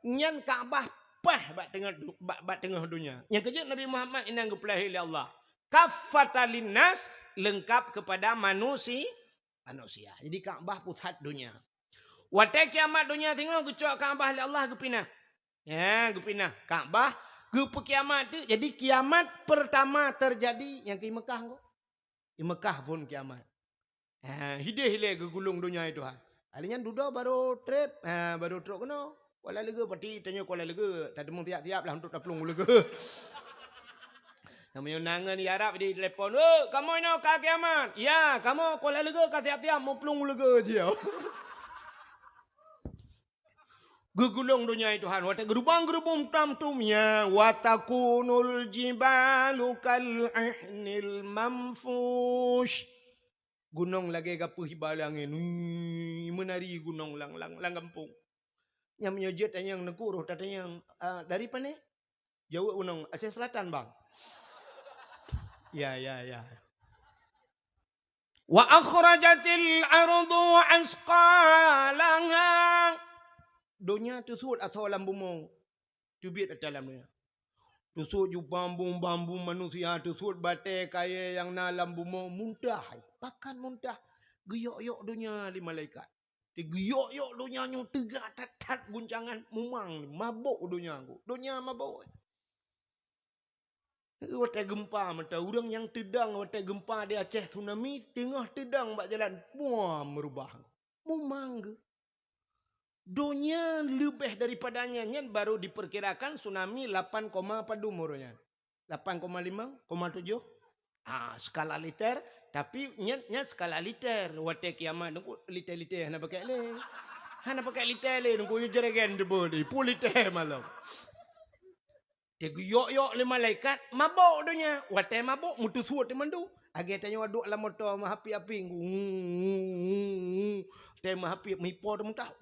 nyan Ka'bah paih bak teungoh du-, bak, bak teungoh donya. Nyang keujeuet Nabi Muhammad inan geupeulahé lé Allah. Kaffatan linnas, leungkap kepada manusi-, manusia. Jadi Ka'bah pusat donya. Watèe kiamat donya singoh geucok Ka'bah lé Allah geupinah. Ya, geupinah. Ka'bah geupeukiamat teuk. Jadi kiamat pertama terjadi nyang di Mekah ko. Di Mekah phon kiamat. Ha, hideh ilèe geugulong donya itu ha. Kali nyan dudoe barô trép, ha, barô trok keunoe. Kuala leuge, pati tanyoe kuala leuge, tateumeung siap-siap lah untuk taplueng u leuge. Namanya nangan di Arab di telepon, "Eh, kamoe inoe ka kiamat." "Ya, kamoe kuala leuge ka siap-siap meuplueng u leuge jih." Geugulong donya itu han, watèe geurubang-geurubong tam tum, ya, wa takunul jibalu kal ihnil manfush. Gunong lagèe gapeuh iba lam angén. Wih, meunari gunong lam, lam, lam gampông. Nyang meunyoe jeuet tanyong neuguru tatanyong, "Ah, dari pane?" Jaweueb gunong, "Aceh Selatan, Bang." Ya, ya, ya. Wa akhrajatil ardu asqalaha. Donya teusut asoe lam bumoe. Teubiet ata lam donya. Teusut ju bambum-bambum manusia, teusut batèe kayèe nyang na lam bumoe muntah. Pakat muntah. Geuyok-yok donya lé malaikat. Teugeuyok-yok donya nyoe teuga that-that guncangan, mumang, mabök donya ko. Donya mabök. Watèe geumpa mantong, ureueng nyang teudong watèe geumpa di Aceh tsunami, teungoh teudong bak jalan, puam meurubah. Mumang geuh. Donya leubeh daripada nyan, nyan baru diperkirakan tsunami lapan koma padum uroe nyan. Lapan koma lima, koma tujoh. Ah, skala Richter, tapi nyan, nyan skala Richter. Watèe kiamat nunggu Richter-Richter hana pakai lé. Hana pakai Richter lé, nunggu juregen deubeue lé, pue Richter malam. Teugeuyok-yok lé malaikat, mabök donya. Watèe mabök, meuteusut teumandum. Lagèe tanyoe duek lam moto meuhapi-hapi. Watèe meuhapi, meuipo teumeutah.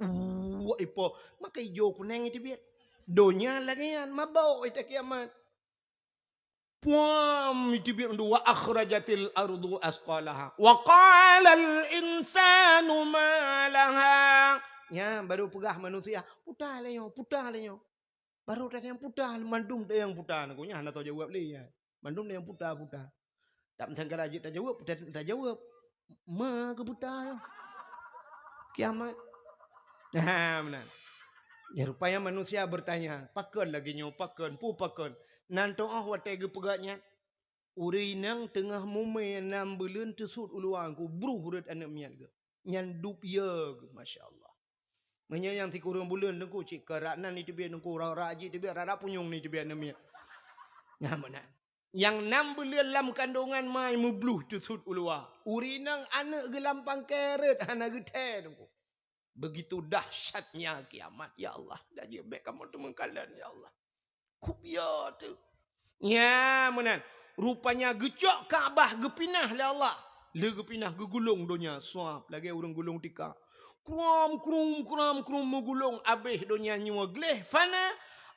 Uwak ipo. Maka ijo kuneng iteubiet. Donya lagèe nyan, mabök watèe kiamat. Puam iteubiet mandum, wa akhrajatil ardu asqalaha. Wa qalal insanu ma laha. Nyan, baru peugah manusia, "Puta lé nyoe, puta lé nyoe." Baru tanyong puta, mandum tanyong puta. Nyan hana tajaweueb lé, ya. Mandum tanyong puta-puta. Tak meusangka jeuet tajaweueb, puta tajaweueb. Ma keu puta nyoe. Kiamat. Ha, meunan. Ya, rupanya manusia bertanya, "Pakon lagèe nyoe, pakon, peue pakon?" Nan teuh watèe geupeugah nyan, ureueng inong teungoh mumè nam buleuen teusut u luwa nyan, bruh rhot aneuk miet geuh. Nyan dub ie geuh, masya Allah. Meunyoe nyang sikureueng buleuen teungku cit ka rak nan iteubiet teungku, rak-rak jih teubiet, rak-rak punyueng ni teubiet aneuk miet. Nyan meunan. Nyang nam buleuen lam kandongan ma meubloh teusut u luwa. Ureueng inong aneuk geuh lam pangkée rhot hana geuthèe teungku. Begitu dahsyatnya kiamat, ya Allah. Dah jeuet bèk kamoe teumeung kalon, ya Allah. Kupiôh teuh. Nyan meunan. Rupanya geucok Ka'bah geupinah lé Allah. Lé geupinah geugulong donya suab lagèe ureueng gulong tika. Krum, krum, krum, krum meugulong abéh donya nyoe gleh fana.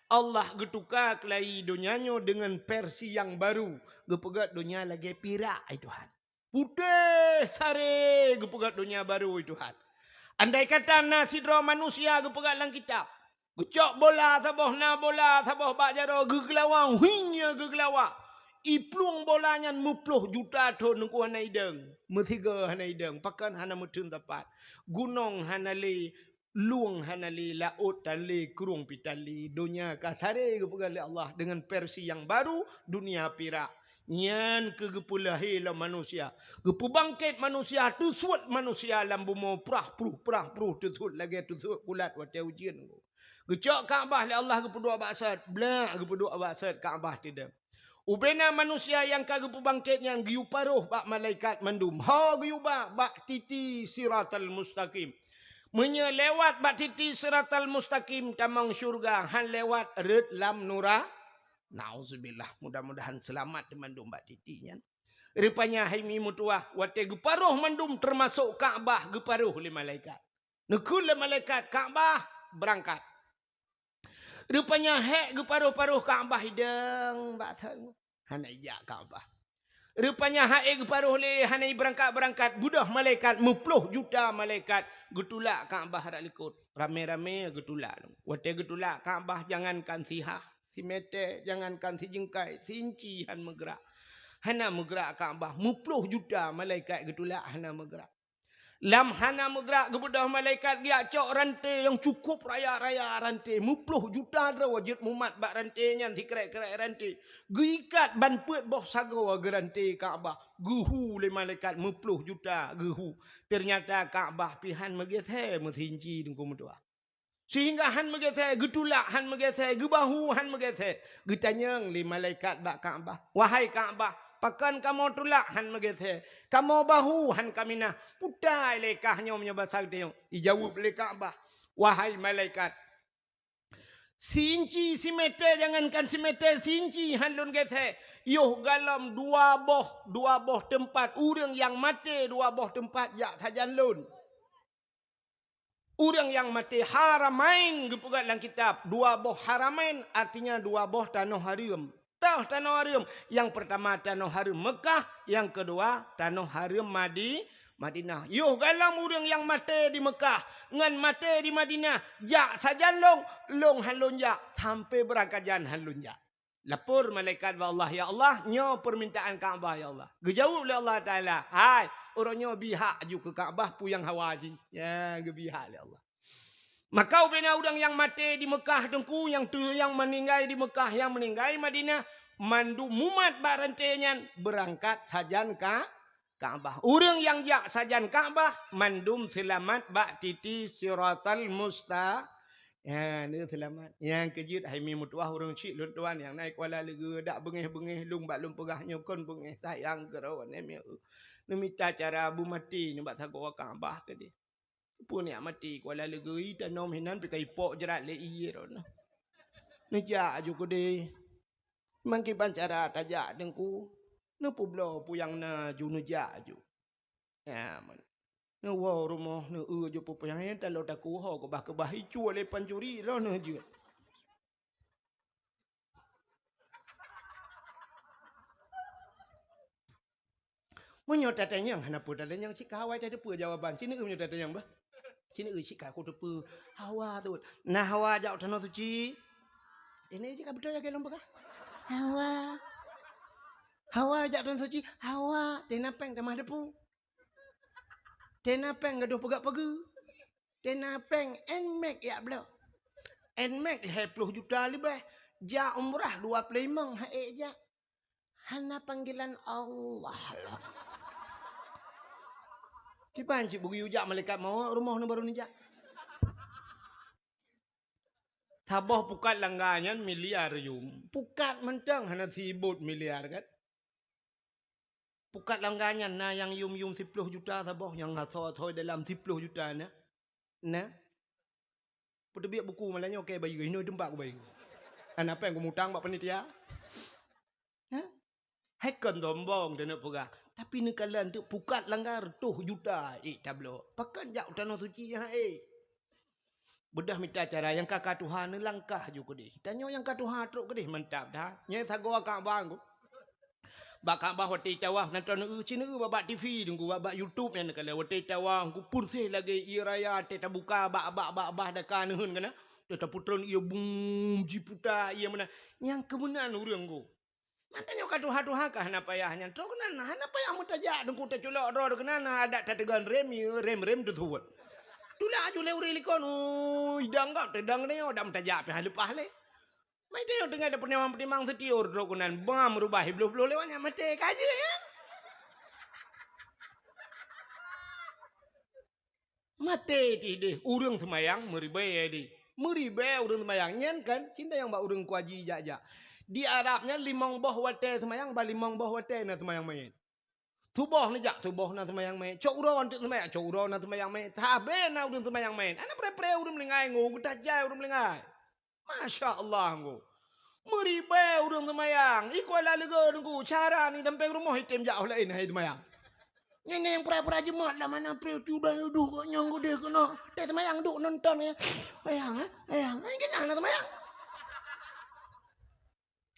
Allah geutuka keulayi donya nyoe deungon versi nyang baru. Geupeugöt donya lagèe pirak, ai Tuhan. Putéh saré geupeugöt donya barô, hai Tuhan. Andai kata na sidroe manusia geupeugöt lam kitab, geucok bola saboh, na bola saboh bak jaroe, geugeulawa, hueng, geugeulawa. Iplueng bola nyan meuploh juta thon, teungku, hana idong. Meusigoe hana idong, pakon hana meutheun sapat. Gunong hana lé, lueng hana lé, laôt tan lé, krueng pih tan lé. Donya ka saré geupeugöt lé Allah deungon versi nyang barô, dunia pirak. Nyan keuh geupeulahé lom manusia. Geupeubangkét manusia, teusuet manusia lam bumoe prah pruh, prah pruh, teusuet lagèe teusuet kulat watèe ujeuen. Geucok Ka'bah lé Allah geupeuduek bak sot, blak geupeuduek bak sot Ka'bah tidong. Ubena manusia nyang ka geupeubangkét nyan geuyue paroh bak malaikat mandum. Ho geuyue ba bak titi Siratal Mustaqim. Meunyoe lewat bak titi Siratal Mustaqim tamong syeuruga, han lewat rot lam nura-, Nauzubillah, mudah-mudahan seulamat teumandum bak titi nyan. Rupanya hai mi meutuwah, watée geuparoh mandum teumasok Ka'bah geuparoh lé malaikat. Neukheun lé malaikat, "Ka'bah, beurangkat." Rupanya hék geuparoh-paroh Ka'bah idong bak that. Hana ijak Ka'bah. Rupanya han ék geuparoh lé, hana ibeurangkat-beurangkat, beudôh malaikat, meuploh juta malaikat geutulak Ka'bah rot likot. Ramé-ramé geutulak. Watée geutulak Ka'bah, jangankan sihah, simeté, jangankan sijeungkai, sinci han meugrak. Hana meugrak Ka'bah, meuploh juta malaikat geutulak hana meugrak. Lam hana meugrak geubeudôh malaikat geujak cok ranté nyang cukup raya-raya ranté, meuploh juta droe jeuet mumat bak ranté nyan sikrek-krek ranté. Geuikat ban peuet boh sagoe geuranté Ka'bah, geuhu lé malaikat meuploh juta geuhu. Teunyata Ka'bah pih han meugeusé meusinci Teungku meutuwah. Sehingga han meugeusé, geutulak han meugeusé, geubahu han meugeusé. Geutanyong lé malaikat bak Ka'bah, "Wahai Ka'bah, pakon kamoe tulak han meugeusé, kamoe bahu han kaminah, putai lé kah nyoe meunyoe basa geutanyoe?" Ijaweueb lé Ka'bah, "Wahai malaikat, siinci simeté, jangankan simeté, siinci han lôn geusé, yoh galom dua boh, dua boh teumpat, ureuëng nyang maté dua boh teumpat jak sajan lôn." Ureuëng nyang maté haramain geupeugah lam kitab, dua boh haramain, artinya dua boh tanoh hareuem. Toh tanoh hareuem, nyang peurtama tanoh hareuem Meukah, nyang keudua tanoh hareuem Madi-, Madinah. Yoh galom ureuëng nyang maté di Meukah ngon maté di Madinah, jak sajan lôn, lôn han lôn jak, sampoe beurangkajan han lôn jak. Lapor malaikat bak Allah, "Ya Allah, nyoe peumintaan Ka'bah, ya Allah." Geujaweueb lé Allah Taala, "Hai, uroe nyoe bi hak aju keu Ka'bah peue nyang hawa jih." Ya, geubi hak lé Allah. Maka ubena ureuëng nyang maté di Meukah Teungku, nyang tu-, nyang meuninggai di Meukah, nyang meuninggai Madinah, mandum mumat bak ranté nyan beurangkat sajan ka Ka'bah. Ureuëng nyang jak sajan Ka'bah, mandum seulamat bak titi Siratal Musta-, ya, neu seulamat. Nyang keujeuet hai mi meutuwah ureuëng chik lôn tuan nyang na i Kuala Leugeue, dak beungéh-beungéh lôn bak lôn peugah nyoe kon beungéh sayang keudroe nyan mieu. Neumita cara beumaté nibak sagoe Ka'bah keudeh. Peue nyak maté Kuala Leugeue, tanom hinan pih ka ipok jrat lé ie droeneuh. Neujak aju keudeh. Mangkiban cara tajak Teungku, neupeubloe peue nyang na ju neujak aju. Ya, man. Neuwoe rumoh, neueu ju peue-peue nyang nyan talo taku ho keubah-keubah icue lé pancuri droeneuh jeuet. Meunyoe tatanyong hana peue tatanyong, cit ka hawa tateupeue jawaban. Cit neu meunyoe tatanyong bah. Cit neu cit ka kuteupeue hawa tu. Na hawa jak u tanoh suci. Ini cit ka beutôi lagée lôn peugah. Hawa. Hawa jak u tanoh suci, hawa. Tena péng tamah depu. Tena péng gadoh peugah-peugah. Tena péng Nmax jak bloe. Nmax lhée ploh juta leubeh. Jak umrah dua ploh limong han ék jak. Hana panggilan Allah lah. Kiban cit beugeuyue jak malaikat mawöt rumoh nyoe barô neujak. Saboh pukat langga nyan miliar yum. Pukat mantong hana sibot miliar kan. Pukat langga nyan na nyang yum-yum siploh juta saboh, nyang asoe-asoe dalam siploh juta na. Na. Peuteubiet buku malam nyoe keu bayeue, inoe teumpat keu bayeue. Hana péng kumutang bak panitia. Ha? Hai kon sombong teuneuk peugah. Tapi neukalon teuk pukat langga reutôh juta ék tabloe. Pakon jak u tanoh suci nyan ék. Beudôh mita cara nyang ka ka tuha neulangkah ju keudeh. Tanyoe nyang ka tuha trok keudeh mantap dah. Nyang sagoe Ka'bah ku. Bak Ka'bah watée tawaf nonton eu cit neu bak, bak T V Teungku, bak, bak YouTube nyan kala watée tawaf ku purséh lagée ie raya tée tabuka bak, bak, bak, bak daka neuheun kana. Tée taputron ie bum jiputa ie meunan. Nyang keumeunan ureuëng ku. Mantong nyoe ka tuha-tuha ka hana payah nyan. Trok keunan hana payah meutajak Teungku taculok droe keunan adat tateugon rem, rem-rem teusuwot. Tulak aju lé ureuëng likot, ui dang gob teudang nyoe dak meutajak pih leupah lé. Mai tanyoe teungoh tapeutimang-timang seutiur trok keunan bam rubah bloh-bloh lewat nyan maté ka jeuet nyan. Maté tih deh ureuëng seumayang meuribée di. Meuribée ureuëng seumayang. Nyan kan, cinta nyang bak ureuëng kuaji jak-jak. Di Arab nyan limong boh watée seumayang, ba limong boh watée na seumayang manyét. Suboh neujak, suboh na seumayang manyét. Cok uroe teuk seumayang, cok uroe na seumayang manyét. Sabe na ureuëng seumayang manyét. Ana pré-pré ureuëng meulinggai ngo, geutajai ureuëng meulinggai. Masya Allah ngo. Meuribée ureuëng seumayang. Iko la leugo nunggu cara ni sampai rumoh item jak laén hai seumayang. Nyan nyang pura-pura jeumat lah mana pré tu dah duek nyang gudeh keunoe. Teuh seumayang duek nonton ya. Seumayang, eh, seumayang. Ai kenyang na seumayang.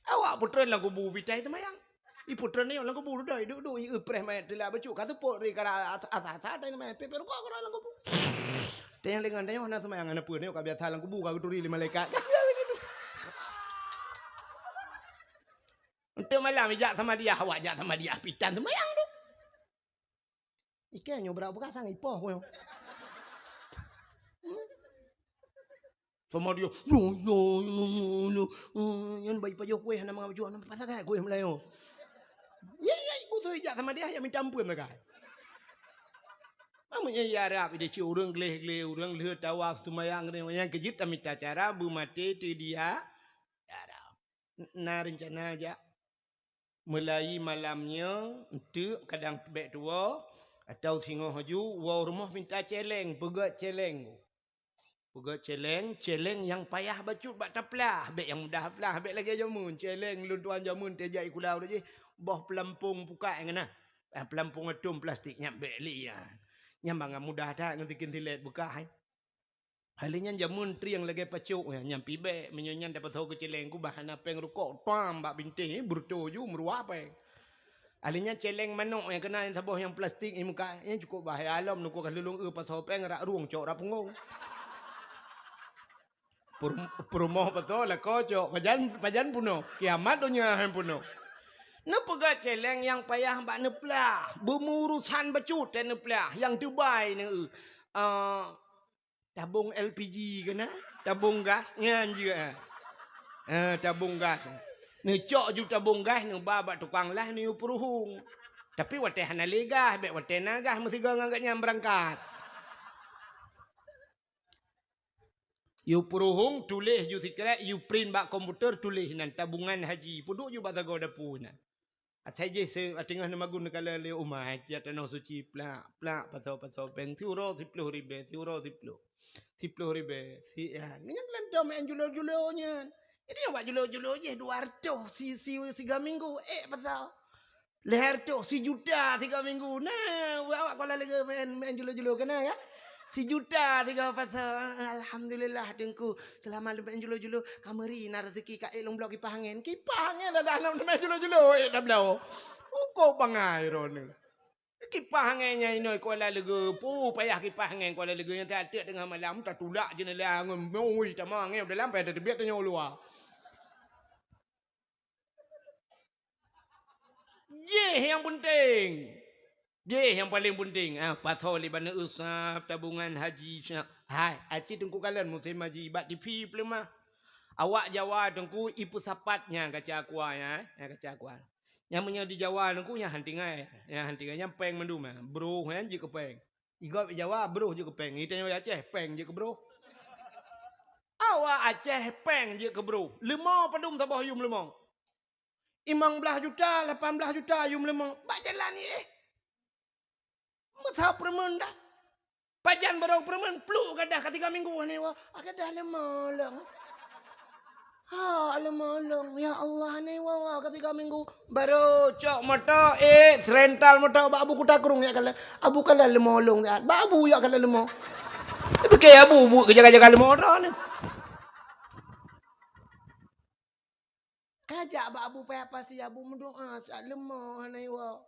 Awak peutreun lam kubu bitai seumayang. Ipeutreun nyoe lam kubu dudoi duek-duek ieu preh manyét teulat bacut ka teupot ri kara asa-asa tai seumayang pepet rukok kara lam kubu. Tanyong lengan tanyong hana seumayang hana peue nyoe ka biasa lam kubu ka geuturi lé malaikat. Untuk malam ijak sama dia awak jak sama dia pitan seumayang tu. Ikée nyoe brat beukasang ipoh nyoe. Sama dia, "Nyoe, nyoe, nyoe, nyoe, nyoe." Nyan bayi pajoh kueh hana mangat bacut, hana pasagai kueh meulayeue. Ya, ya, iku tu ijak sama dia, ya minta ampun sagai. Mamu ya, ya Arab, ide ci ureuëng gleh-gleh, ureuëng lheueh tawaf seumayang, nyang keujeuet tamita cara beumaté teuh dia. Ya Arab. Na rencana jak. Meulayi malam nyoe, enteuk kadang bèk tuwoe, atau singoh aju, woe rumoh minta céléng, peugöt céléng. Peugöt céléng, céléng nyang payah bacut bak taplah, bèk nyang mudah plah, bèk lagèe jameun. Céléng lôn tuan jameun teuh jak sikula uroe jih, boh peulampong pukak nyang na. Ah, peulampong atom plastik nyan bèk lé nyan. Nyan bangai mudah that ngon sikin silet beukah, hai. Hai lé nyan jameun trieng lagèe pacok nyan, nyan pih bèk. Meunyoe nyan tapasoe keu céléng kubah hana péng rukok, tam bak bintéh, beureutoh ju meuruah péng. Hai lé nyan céléng manok nyang keuna nyang saboh nyang plastik nyang muka, nyan cukôp bahya lom, nukô ka lulông eu pasoe péng rak rueng cok rak punggông. Peurum-, peurumoh pasoe lakoe cok, pajan, pajan peunoh, kiamat donya han peunoh. Neupeugah céléng nyang payah bak neuplah, beumurusan bacut teuh neuplah, nyang teubai neu, eh, Tabong L P G keunan, tabong gas nyan jeuet, eh. Eh, tabong gas. Neucok ju tabong gas, neuba bak tukang las, neuyue peuruhueng. Tapi watèe hana lé gas, bèk watèe na gas meusigoe ngon gobnyan beurangkat. Yue peuruhueng, tuléh ju sikrek, yue print bak komputer, tuléh nan tabungan haji. Peuduek ju bak sagoe dapu nan. Asai jih se-, teungoh neumagun neukalon lé umat, jak tanoh suci, plak, plak, pasoe, pasoe péng, siuroe siploh ribèe, siuroe siploh. Siploh ribèe, si, ya, nyan lantô meu'en julo-julo nyan. Jadi, awak julo-julo jih dua reutôh si, si, siga minggu, ék pasoe. Lhèe reutôh, sijuta siga minggu. Nah, awak Kuala Leugo meu'en, meu'en julo-julo keunan, ya. Sijuta tiga pasal. Alhamdulillah, Teungku. Seulama lôn meu'en julo-julo, ka meuri na raseuki ka ék lôn bloe kipah angén. Kipah angén dah, dah lôn meu'en julo-julo, ék dah bloe. Uko bangai droeneuh. Kipah angén nyan inoe Kuala Leugo. Pu payah kipah angén Kuala Leugo nyan, tiep-tiep teungoh malam tatulak jeunela ngon mui tamong angén dalam, payah tateubiet tanyoe luwa. Jih nyang peunteng. Jih nyang paleng peunteng. Ah, pasoe lé baneue usap, tabungan haji, sya-, hai, aci teungku kalon musém haji bak T V peuleumah. Awak Jawa teungku ipeusapat nyang kaca aqua nyan, eh, nyang kaca aqua. Nyang meunyoe di Jawa teungku nyang han tinggai, nyang han tinggai nyang péng mandum, eh. Broh nyan jeuet keu péng. Igob Jawa broh jeuet keu péng. Itanyoe Aceh péng jeuet keu broh. Awak Aceh péng jeuet keu broh. Leumo padum saboh yum leumo. Limong blaih juta, lapan blaih juta yum leumo. Bak jalan ié. Meusa peureumeun dah. Pajan barô peureumeun, pluk gadah ka tiga minggu hana iwoe. Ah, gadah leumo lôn. Ha, leumo lôn. Ya Allah, hana iwoe-woe ka tiga minggu. Barô cok moto, eh, rental moto bak Abu Kuta Krueng jak kalon. Abu kalon leumo lôn siat. Bak Abu jak kalon leumo. Pike Abu buet keu jaga-jaga leumo droeneuh. Kajak bak Abu payah pasi Abu meudoa siat leumo hana iwoe.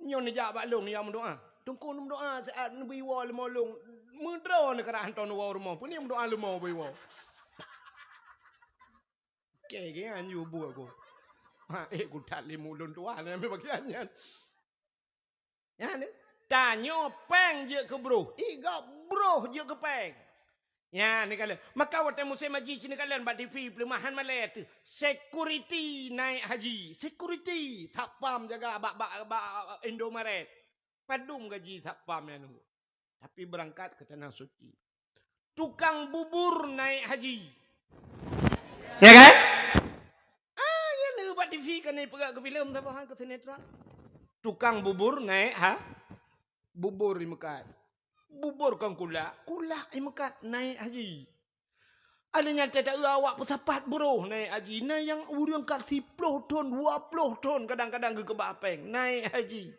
Nyoe neujak bak lôn neujak meudoa. Teungku neumeudoa siat neubri woe leumo lôn. Meudroe neukarah hantom neuwoe rumoh. Peue ni meudoa leumo bri woe. Oke, ke nyan ju buet ku. Ha, eh, ku that lé mulôn tuha nyan bagian nyan. Nyan, tanyoe péng jeuet keu broh. Igob broh jeuet keu péng. Nyan, neukalon. Maka watèe musém haji ci neukalon bak T V peuleumahan malèe teuh. Security naik haji. Security. Satpam jaga bak, bak, bak Indomaret. Padum gaji satpam nyan. Tapi beurangkat keu tanah suci. tukang bubur naik haji. Ya kan? Ah, ya, na bak T V kan, na peugah keu filem saboh, ha, keu sinetron. Tukang bubur naik ha, bubur i meukat. Bubur kon kulak, kulak i meukat naik haji. Ada nyang teuta awak peusapat buroh naik haji. Na nyang ureueng ka siploh thon, dua ploh thon kadang-kadang geukeubah péng naik haji.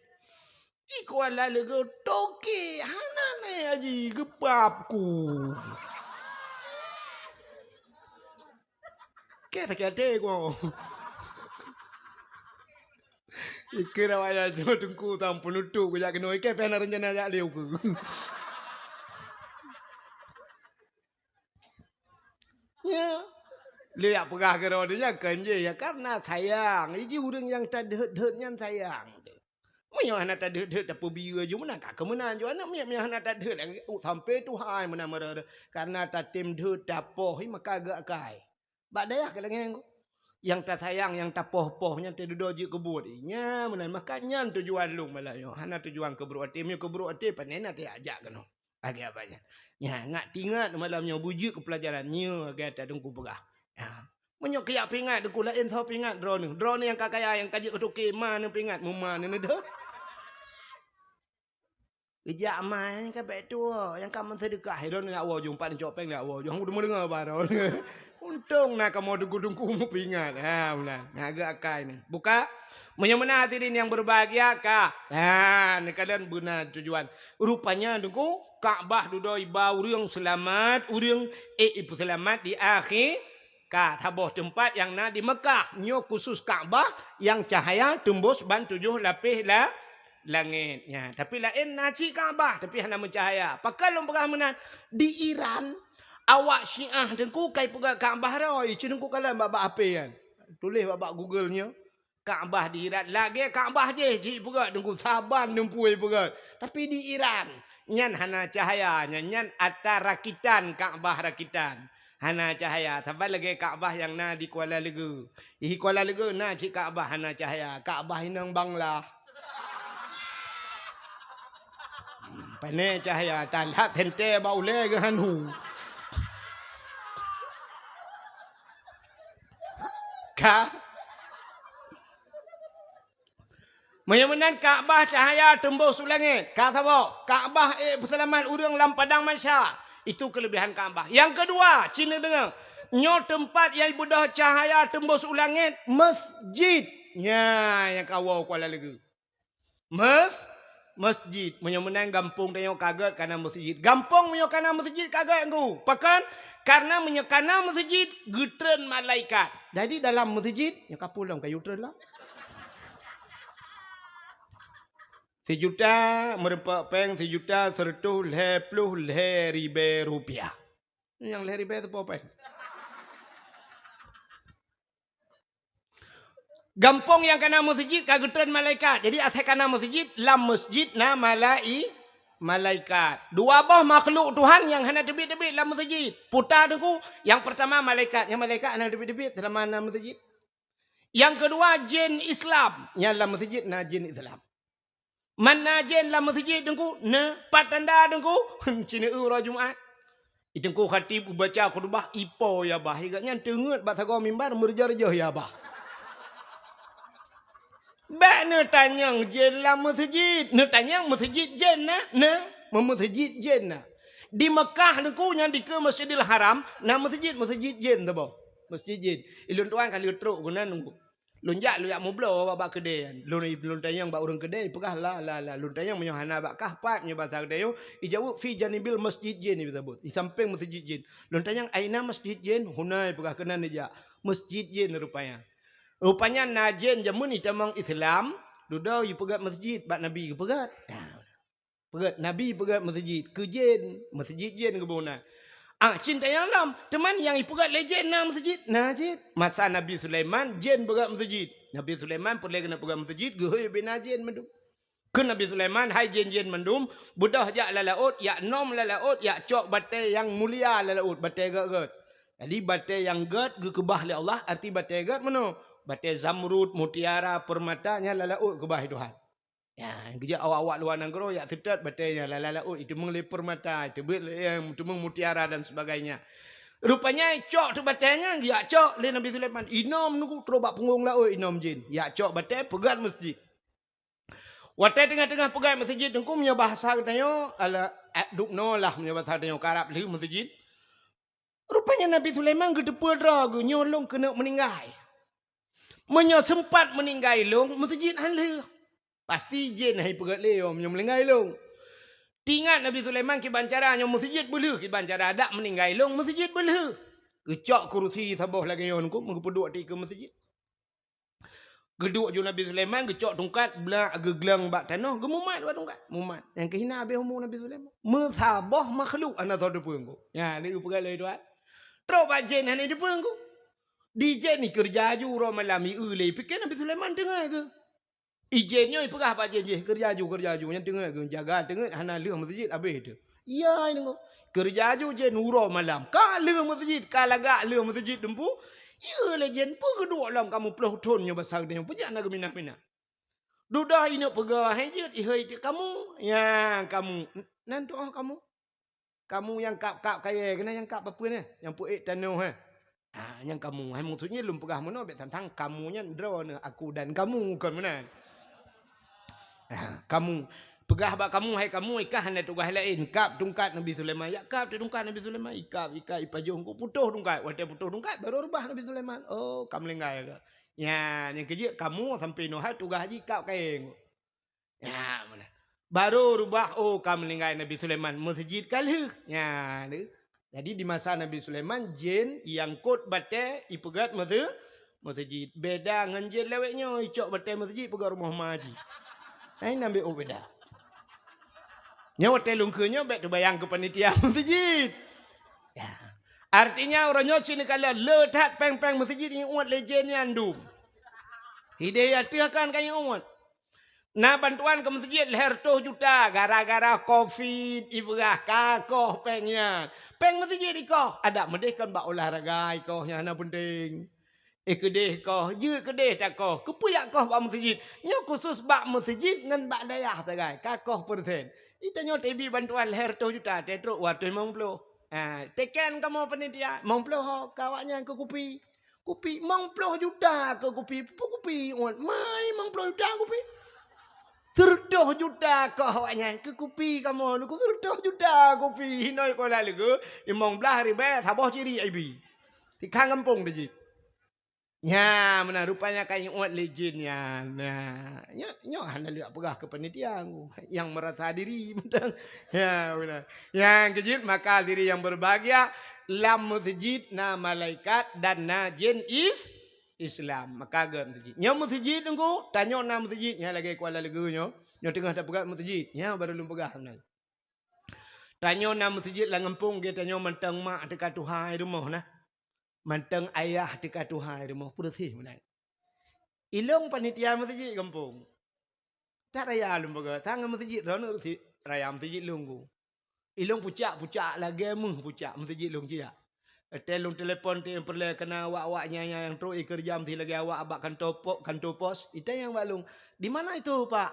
Di Kuala Leugo toke hana naik haji, geupap ku. Keh sakét até ku. Ikeu awak nyan cuma teungku tam penutup kujak keunoe, ikeu pih na rencana jak lé ukeue. Ya. Lé jak peugah keudroe nyan kon jih, ya, karena sayang. Iji ureueng nyang tadeuet-deuet nyan sayang. Meunyoe hana tadeuet-deuet tapeubiyeu ju meunan ka keumeunan ju aneuk miet, meunyoe hana tadeuet lagèe, oh, sampai tuha meunan meureuh. Karena tatem deuet tapoh, maka geuakai. Bak dayah ka lagèe nyan. Nyang tasayang, nyang tapoh-poh nyan teududoe jeuet keu buet. Nya meunan, maka nyan tujuan lôn malam nyoe. Hana tujuan keu brok até, meunyoe keu brok até pane na tajak keunoe. Lagèe abah nyan. Nya, ngat tingat malam nyoe beujeuet keu peulajaran nyoe lagèe ata Teungku peugah. Ya. Meunyoe keu jak peuingat Teungku laén soe peuingat droeneuh. Droeneuh nyang ka kaya, nyang ka jeuet keu toke, ma neuh peuingat, meuma neuh neudoh. Geujak ma nyang ka bèk tuwoe, nyang ka meuseudeukah, droeneuh jak woe ju, pat neucok péng jak woe ju. Hana kudeungoe baroe. Untông na kamoe teungku-teungku meupeuingat. Ha, meunan. Na geuakai nyoe. Buka. Meunyoe meunan hadirin nyang berbahagia ka. Ha, neukalon beuna tujuan. Rupanya teungku, Ka'bah dudoe iba ureueng seulamat, ureueng ék ipeuseulamat di akhé Ka saboh teumpat nyang na di Meukah, nyoe khusus Ka'bah nyang cahya teumbôh ban tujoh lapéh la-, langét. Nya, tapi laén na cit Ka'bah, tapi hana meucahya. Pakon lôn peugah meunan? Di Iran, awak Syiah teungku kai peugah Ka'bah roh, ci teungku kalon bak-bak H P nyan. Tuléh bak-bak Google nyoe. Ka'bah di Iran lagèe Ka'bah jih, jipeugah teungku saban neumpuih peugah. Tapi di Iran, nyan hana cahya, nyan, nyan ata rakitan, Ka'bah rakitan. Hana cahya, saban lagèe Ka'bah nyang na di Kuala Leugeue. Di Kuala Leugeue na cit Ka'bah hana cahya, Ka'bah inong Bangla. Hmm, pane cahya, talat teuntèe bak ulèe geuh hanhu. Ka? Meunyoe meunan Ka'bah cahya teumbôh su langét. Ka saboh, Ka'bah ék peuseulamat ureueng lam padang mahsyar. Itu keulebihan Ka'bah. Nyang keudua, ci neudeungoe. Nyoe teumpat nyang beudôh cahya teumbôh su langét, meusjid. Nya, nyang ka woe Kuala Leugeue. Meus-, meusjid. Meunyoe meunan gampông tanyoe ka gèt kana meusjid. Gampông meunyoe kana meusjid ka gèt ngon. Pakon? Karena meunyoe kana meusjid, geutreun malaikat. Jadi dalam meusjid, nyoe ka pulang kayue treun lah. Sijuta, meureumpok péng sijuta seureutôh lhèe ploh lhèe ribèe rupiah. Nyang lhèe ribèe teupo péng. Gampông nyang kana meusjid ka geutreun malaikat. Jadi, asai kana meusjid, lam meusjid na malai-, malaikat. Dua boh makhluk Tuhan nyang hana teubiet-teubiet lam meusjid. Puta teungku, nyang peurtama malaikat. Nyang malaikat hana teubiet-teubiet seulama na meusjid. Nyang keudua, jén Islam. Nyang lam meusjid na jén Islam. Man na jén lam meusjid teungku, na pat tanda teungku, ci neueu uroe Jumat. Di teungku khatib geubaca khutubah, ipo ya bah, gobnyan teungeut bak sagoe mimbar, meureujoh-reujoh ya bah. Bèk neutanyong jén lam meusjid, neutanyong meusjid jén na, na, meusjid jén na. Di Meukah teungku nyang dikeue Masjidil Haram, na meusjid, meusjid jén saboh. Meusjid jén. Ulôn tuan ka lheueh trok keunan teungku. Lôn jak, lôn jak meubloe bak, bak keudè nyan. Lôn, lôn tanyong bak ureueng keudè, peugah la, la, la. Lôn tanyong meunyoe hana bak kah, pat nyoe basa keudè nyoe, ijaweueb fi janibil masjid jin, iseubut. Di sampéng meusjid jin. Lôn tanyong, "Aina masjid jin?" Huna, peugah keunan ijak. Meusjid jin rupanya. Rupanya na jén jameun itamong Islam, dudoe ipeugèt meusjid bak Nabi geupeugèt. Peugèt, Nabi peugèt meusjid keu jén, meusjid jén geuboh na. Ah, cit tanyong lom, teuma nyang ipeugèt lé jén na meusjid? Na cit. Masa Nabi Sulaiman, jén peugèt meusjid. Nabi Sulaiman peureulèe keuneuk peugèt meusjid, geuhôi bina jén mandum. Keu Nabi Sulaiman, hai jén-jén mandum, beudôh jak lam laôt, jak nom lam laôt, jak cok batèe nyang mulia lam laôt, batèe gèt-gèt. Jadi, batèe nyang gèt geukeubah lé Allah, arti batèe gèt meunoe. Batèe zamrud, mutiara, peurmata, nyan lam laôt keubah lé Tuhan. Ya, geujak awak-awak luwa nanggroe jak seutôt batèe nyan lam laôt, iteumeung lé peurmata, iteumeung lé, eh, iteumeung mutiara dan sebagainya. Rupanya cok teuk batèe nyan geujak cok lé Nabi Sulaiman. Inom nunggu trok bak punggong laôt inom jén. Jak cok batèe peugöt meuseujid. Watèe teungoh-teungoh peugöt meuseujid teungku, meunyoe bahasa geutanyoe, ala, eh, dubnoe lah meunyoe bahasa geutanyoe, karab lheueh meuseujid. Rupanya Nabi Sulaiman geuteupeue droe geuh, nyoe lôn keuneuk meuninggai. Meunyoe seumpat meuninggai lôn, meuseujid han lheueh. Pasti jén hai peugöt lé, oh, meunyoe meuninggai lôn. Teuingat Nabi Sulaiman kiban cara nyoe meuseujid beulheueh, kiban cara dak meuninggai lôn meuseujid beulheueh. Geucok kurusi saboh lagèe nyoe teungku, meugeupeudok ateueh keu meuseujid. Geuduek ju Nabi Sulaiman, geucok tungkat, blah geugleueng bak tanoh, geumumat bak tungkat. Mumat. Nyang keuh hina habéh umu Nabi Sulaiman. Meusaboh makhluk hana soe teupeue teungku. Nyan, ni geupeugah lé Tuhan. Trok bak jén hana teupeue teungku. Di jén ni keureuja ju uroe malam, i eu lé, pike Nabi Sulaiman teungoh keuh. I jén nyoe ipeugah bak jén jih, "Keureuja ju, keureuja ju." Nyan teungoh keuh, jaga teungoh hana lheueh meuseujid, habéh teuh. Iya, ini ko. Keureuja ju jén uroe malam. Ka lheueh meuseujid, ka lagak lheueh meuseujid teumpu. Iya lé jén, peue geuduek lom kamoe ploh thon nyoe basa geutanyoe, peue jak na geuminah-minah. Dudoe ineuk peugah, "Hai jeuet, ihôi teuk kamoe." "Ya, kamoe." "Nan tuoh kamoe?" "Kamoe nyang kab-kab kayèe, keunan nyang kab peue nyan? Nyang peuék tanoh, he?" "Ah, nyang kamoe." Hai, maksud jih lôn peugah meunoe, bèk tantang kamoe nyan droeneuh, aku dan kamu, kon meunan. Ah, kamoe. Peugah bak kamoe, hai kamoe, i kah hana tugaih laén, kab tungkat Nabi Sulaiman. Jak kab tungkat Nabi Sulaiman, ikab, ikab, ipajoh, engko putôh tungkat. Watèe putôh tungkat, baru reubah Nabi Sulaiman. Oh, ka meuninggai ka. Nyan, nyang keujeuet kamoe sampoe nyoe hai tugaih jih kab kayèe. Nyan, meunan. Baru reubah, oh, ka meuninggai Nabi Sulaiman, meuseujid ka lheueh. Nyan, deuh. Jadi di masa Nabi Sulaiman, jén iangkot batèe ipeugöt meuse-, meuseujid. Beda ngon jén lawét nyoe, icok batèe meuseujid peugöt rumoh ma jih. Hai nambé oh beda. Nyoe watèe lôn kheun nyoe bèk teubayang keu panitia meuseujid. Ya. Artinya uroe nyoe cit neukalon le that péng-péng meuseujid iuet lé jén nyan dum. Hidayah teuh akan ka iuet. Na bantuan keu meuseujid lhèe reutôh juta gara-gara covid ipeugah ka koh péng nyan. Péng meuseujid ikoh, adak meudeh kon bak olahraga ikoh nyang hana peunteng. Eh, keudeh koh, jeuet keudeh takoh. Keupeue jak koh bak meuseujid? Nyoe khusus bak meuseujid ngon bak dayah sagai. Ka koh persen. Di tanyoe teubi bantuan lhèe reutôh juta, teutrok dua reutôh limong ploh. Ha, teken kamoe panitia, limong ploh ho, ka awaknyan keu kupi. Kupi limong ploh juta keu kupi, peue kupi, uet mai limong ploh juta kupi. Seureutôh juta keu awaknyan keu kupi kamoe, keu seureutôh juta kupi. Hinoe koh lheueh, limong blaih ribèe saboh ciri ibi. Tikang gampông teuh jih. Nya, meunan rupanya ka iuet lé jén nyan. Nah, nyoe, nyoe hana leuek peugah keu panitia nyang merasa diri mantong. Ya, beuna. Nyang keujeuet maka diri yang berbahagia, lam meuseujid na malaikat dan na jén is-, Islam. Maka gèt meuseujid. Nyoe meuseujid teungku, tanyoe na meuseujid, nyan lagèe Kuala Leugeue nyoe. Nyoe teungoh tapeugah meuseujid. Nyan baru lôn peugah meunan. Tanyoe na meuseujid lam gampông, geutanyoe mantong mak teuka tuha i rumoh na. Mantong ayah teuka tuha i rumoh, peureuséh meunan. Ilôn panitia meuseujid gampông. That raya lôn peugah, sang meuseujid droeneuh si raya meuseujid lôn ku. Ilôn pucak, pucak lagèe méuh pucak meuseujid lôn ciyak. Watèe lôn telepon teuh peureulèe keunan awak-awak nyan nyang trok ikeureuja meuseujid lagèe awak bak kanto po-, kanto pos. Itanyong bak lôn, "Di mana itu, Pak?"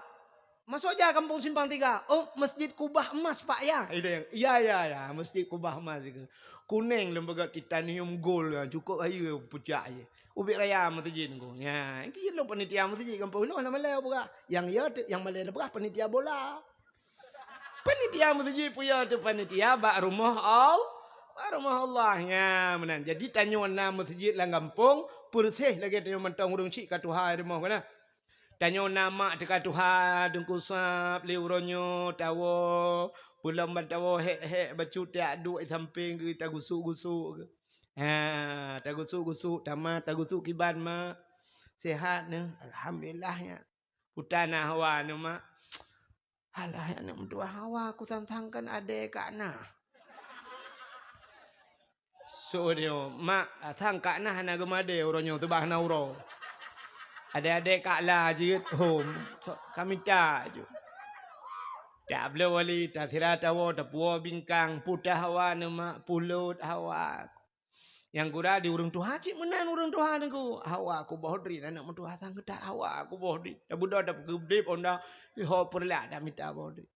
"Masuk aja Kampung Simpang Tiga." "Oh, Masjid Kubah Emas, Pak, ya?" Itanyong, "Iya, iya, iya, Masjid Kubah Emas itu." Kunéng lôn peugah titanium gold, cukôp hayeue pucak jih. Ubit raya meuseujid ku. Nya, itu lôn panitia meuseujid gampông nyoe hana malèe peugah. Nyang ya, nyang malèe peugah panitia bola. Panitia meuseujid peue ya teuh panitia bak rumoh All-, bak rumoh Allah. Nya, meunan. Jadi tanyoe na meuseujid lam gampông, peureuséh lagèe tanyoe mantong ureueng chik ka tuha i rumoh keunan. Tanyoe na mak teuka tuha, teungku sab lé uroe nyoe tawoe, peulom ban tawoe hék-hék bacut tajak duek i sampéng geuh tagusuk-gusuk geuh. Ha, tagusuk-gusuk, tamat tagusuk kiban, Mak. Sehat neuh? Alhamdulillah, nyak. Peue na hawa neuh, Mak? Alah, aneuk meutuah hawa, ku sang-sang kan adèe ka na. Su nyoe, mak, sang ka na hana geumadé uroe nyoe, teubah na uroe. Adèe-adèe ka la jeuet hom, ka mita ju. Tabloe wali, tasira tawoe, tapuwoe bingkang, peue ta hawa neuh, mak, peulôt hawa. Nyang gura di ureuëng tuha cit meunan ureuëng tuha nangku. Hawa kuboh dri, aneuk meutuha sang keutat hawa kuboh dri. Tabeudoh tabeukeudeb onda, ho peureulak dak mita boh dri.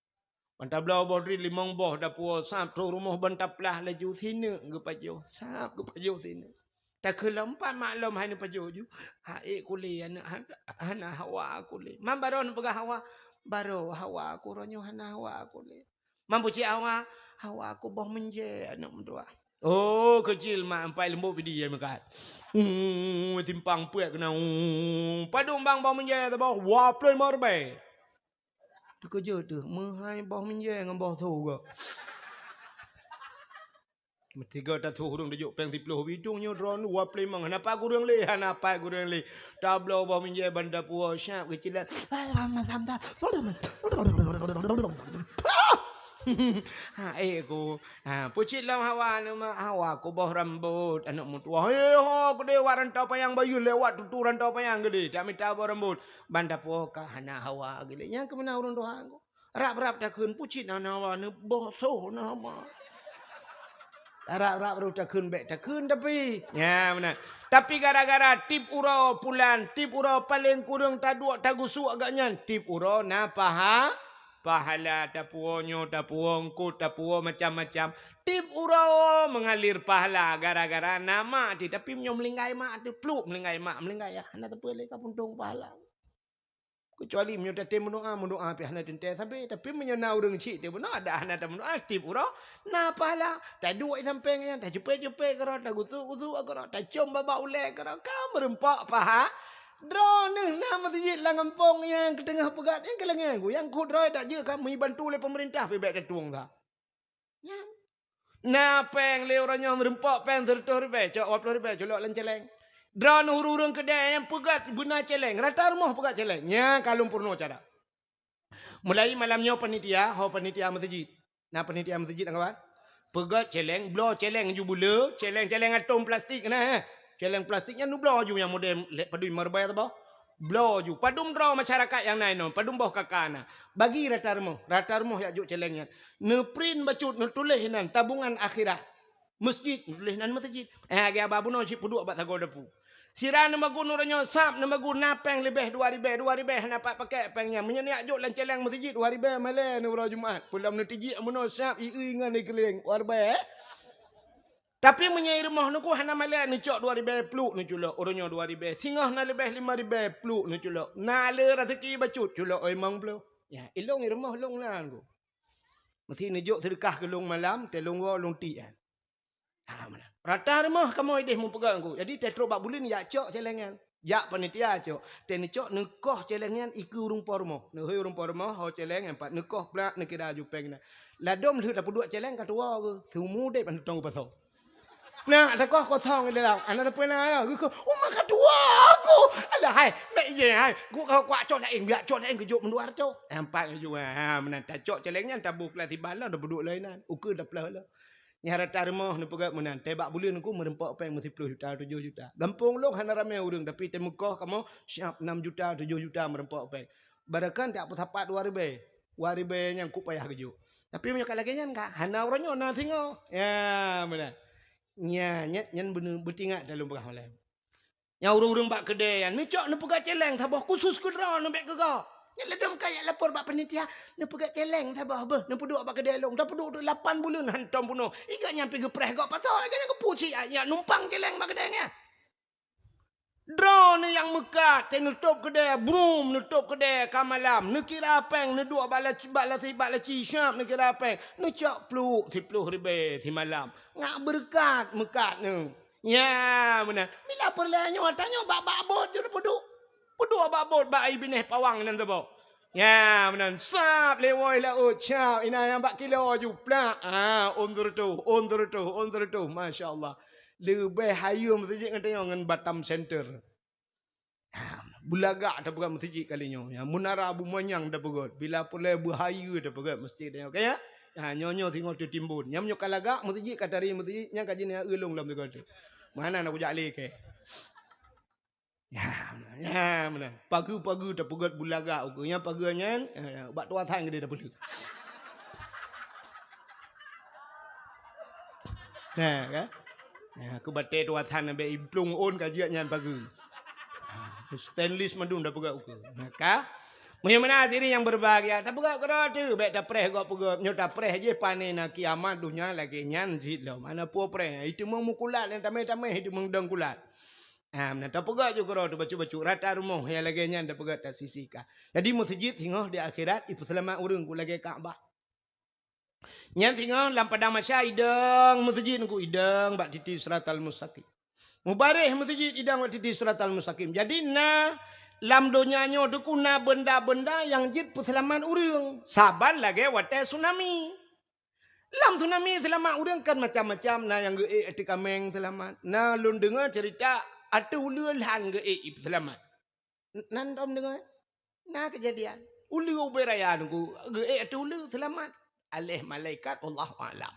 Ban tabloe boh dri limong boh dapuwoe sab troh rumoh ban taplah laju sineuk geupajoh, sab geupajoh sineuk. Takheun lom pat mak lom hai neupajoh ju. Hai kulé aneuk han-, hana hawa kulé. Man baroe neupeugah hawa. Baroe hawa ku uroe nyoe hana hawa kulé. Man pucék hawa, hawa kuboh meunjée aneuk meutuha. Oh, keucil mak ampai leumbot pidi ya meukat. Hmm, simpang puet keunan. Hmm, padum bang boh meunjée saboh dua ploh limong ribée. Teukeujot teuh, meuhai boh meunjée ngon boh tho gok. Meusigoe tathoh ureuëng teujuk péng siploh bidong nyoe droeneuh dua ploh limong. Hana pat gureueng lé, hana pat gureueng lé. Tabloe boh meunjée ban dapuwoe sab geucilat. Ha, eh ku. Ha, pucit lom hawa neuh mak, hawa kuboh rambot aneuk meutuha. He ho keudeh wat rantau panyang bayeue lewat tutu rantau panyang keudeh. Dak mita boh rambot. Ban dapuwoe ka hana hawa geuh lé. Nyang keumeuna ureuëng tuha ku. Rab-rab takheun pucit na hawa neuh boh soh na hawa. Rab-rab roh takheun bék takheun tapi. Ya, meunan. Tapi gara-gara tiep uroe pulan, tiep uroe paleng kureueng taduek tagusuk agak nyan, tiep uroe na paha, pahala tapuwoe nyoe, tapuwoe eungkot, tapuwoe macam-macam. Tiep uroe meungalir pahala gara-gara na mak ti. Tapi meunyoe meulinggai mak ti, pluk meulinggai mak, meulinggai ya, hana teupeu lé ka puntông pahala. Keucuali meunyoe tatem meudoa, meudoa pih hana teuntée sabe. Tapi meunyoe na ureuëng cit teuh bunoe, adak hana tameudoa, tiep uroe na pahala. Taduek sampéng nyan, tacupék-cupék keudroe, tagusuk-gusuk keudroe, tacom babah ulée keudroe, ka meurumpok paha. Droeneuh na meuseujid lam gampông nyang keuteungoh peugét, nyang keulangèe ku, nyang kudroe dak jeuet ka meubantu lé peumeurintah pih bék tatueng sa. Nyan. Na péng lé uroe nyoe meurumpok péng sireutôh ribée, cok dua ploh ribée culok lam céléng. Droeneuh ureuëng-ureuëng keudée nyang peugét beuna céléng, rata rumoh peugét céléng. Nyan ka lôn peurunoe cara. Mulai malam nyoe panitia, ho panitia meuseujid. Na panitia meuseujid lam kawan? Peugét céléng, bloe céléng ju buleue, céléng-céléng atông plastik na, eh. Céléng plastik nyan neubloe ju nyang model lé padum limong ribée saboh. Bloe ju. Padum droe masyarakat nyang na inoe, padum boh K K na. Bagi rata rumoh, rata rumoh jak jok céléng nyan. Neuprint bacut, neutuléh inan tabungan akhirat. Meuseujid, neutuléh inan meuseujid. Eh, lagée haba bunoe cit peuduek bak sagoe dapu. Sira neumagun uroe nyoe sab neumagun na péng leubeh dua ribée, dua ribée hana pat pakèk péng nyan. Meunyoe neujak jok lam céléng meuseujid dua ribée malée neuh uroe Jumat. Peulom neutijik bunoe sab ié ngon ié keulieng dua ribée, eh. Tapi meunyoe i rumoh neuku hana malée neucok dua ribée pluk neuculok, uroe nyoe dua ribée. Singoh na leubeh lima ribée pluk neuculok. Na le raseuki bacut culok oi limong ploh. Ya, ilong i rumoh long nan ku. Meusti neujok seudeukah keu long malam, teuh long woe long tiek nyan. Ha, meunan. Rata rumoh kamoe ideh meupeugah ku. Jadi teuh trok bak buleuen jak cok céléng nyan. Jak panitia cok. Teuh neucok neukoh céléng nyan ikeue ureuëng po rumoh. Neuhôi ureuëng po rumoh ho céléng nyan pat neukoh plak neukira ju péng na. Ladom lheueh tapeuduek céléng ka tuwoe geuh. Seumu deb aneuëk tong geupasoe. Nak sakoh kosong di dalam. Aneuk teupeu na ya, geuh, "Oh, maka tuwoe aku." Alah hai, mek je hai. Guk kau kuak cok laén, biak cok laén keujok meudua ratus. Empat keujok. Ha, meunan tacok céléng nyan taboh keulasiban lom, tapeuduek lom inan. Ukeue taplah lom. Nyang rata rumoh neupeugah meunan, teuh bak buleuen ku meureumpok péng meusiploh juta, tujoh juta. Gampông lôn hana ramé ureuëng, tapi teuh meukoh kamoe siab enam juta, tujoh juta meureumpok péng. Barangkan tak peusapat dua ribée. Dua ribée nyang ku payah geujok. Tapi meunyoe ka lagée nyan ka, hana uroe nyoe na singoh. Ya, meunan. Nya, nyan, nyan beuneu beutingat dalam peugah malée. Nyang ureuëng-ureuëng bak keudée nyan, neucok neupeugah céléng saboh khusus keu droe neubek keu gob. Nyan ladom ka jak lapor bak panitia, neupeugah céléng saboh beuh, neupeuduek bak keudée lôn, tapeuduek lapan buleuen hantom bunoe. Iga nyan pi geupreh gob pasoe, iga nyan geupeucit jak numpang céléng bak keudée nyan. Droeneuh nyang meukat, teuh neutôb keudée, brum, neutôb keudée ka malam, neukira péng, neuduek bak laci, bak laci, bak laci, siab neukira péng, neucok pluk siploh ribée simalam. Ngat beureukat meukat neuh. Ya, meunan. Bila peureulée nyoe, tanyoe bak, bak bot jeuet peuduek. Peuduek bak bot bak ai binéh pawang nan saboh. Ya, meunan. Sab lé woe laôt, sab inan nyang bak kilo ju plak. Ha, ôn sireutôh, ôn sireutôh, ôn sireutôh. Masya Allah. Leubeh hayeue meuseujid ngon tanyoe ngon Batam Center. Ha, beulagak tapeugah meuseujid kali nyoe. Ya, Menara Bumanyang tapeugah. Bila peureulée beuhayeue tapeugah meuseujid tanyoe. Ka ya? Ha, nyoe-nyoe singoh teutimbon. Nyang meunyoe ka lagak meuseujid ka tari meuseujid, nyang ka jineuk ulông lom sigoe teuk. Mana na kujak lé kée. Ya, ya, meunan. Pageue-pageue tapeugét beulagak ukeue. Nyang pageue nyan, eh, bak tuah that geudeh tapeuleueh. Nah, kan? Ha, keu batèe tuasan bèk iplueng ôn ka jeuet nyan pageue. Ha, stainless mandum tapeugöt ukeue. Maka, meunyoe meunan hadirin yang berbahagia, tapeugöt keudroe teuh, bèk tapreh gob peugöt. Nyoe tapreh jih pané na kiamat, donya lagèe nyan cit lom. Hana peue preh. Iteumeung meukulat, nyang tamé-tamé iteumeung dong kulat. Ha, meunan tapeugöt ju keudroe teuh bacut-bacut, rata rumoh nyang lagèe nyan tapeugöt tasisika. Jadi meuseujid singoh di akhirat ipeuseulamat ureueng ku lagèe Ka'bah. Nyan singoh lam padang mahsyar idong meuseujid ku idong bak titi siratal mustaqim. Mubareh meuseujid idong bak titi siratal mustaqim. Jadi na lam donya nyoe teuh ku na beunda-beunda nyang jeuet peuseulamat ureueng. Saban lagèe watèe tsunami. Lam tsunami seulamat ureueng kan macam-macam, na nyang geuék ateueh kaméng seulamat. Na lôn deungö cerita ateueh uleue lhan geuék seulamat. N-, nan tom deungö? Na keujadian. Uleue ubé raya nunggu geuék ateueh uleue seulamat. Aléh malaikat, Allahu a'lam.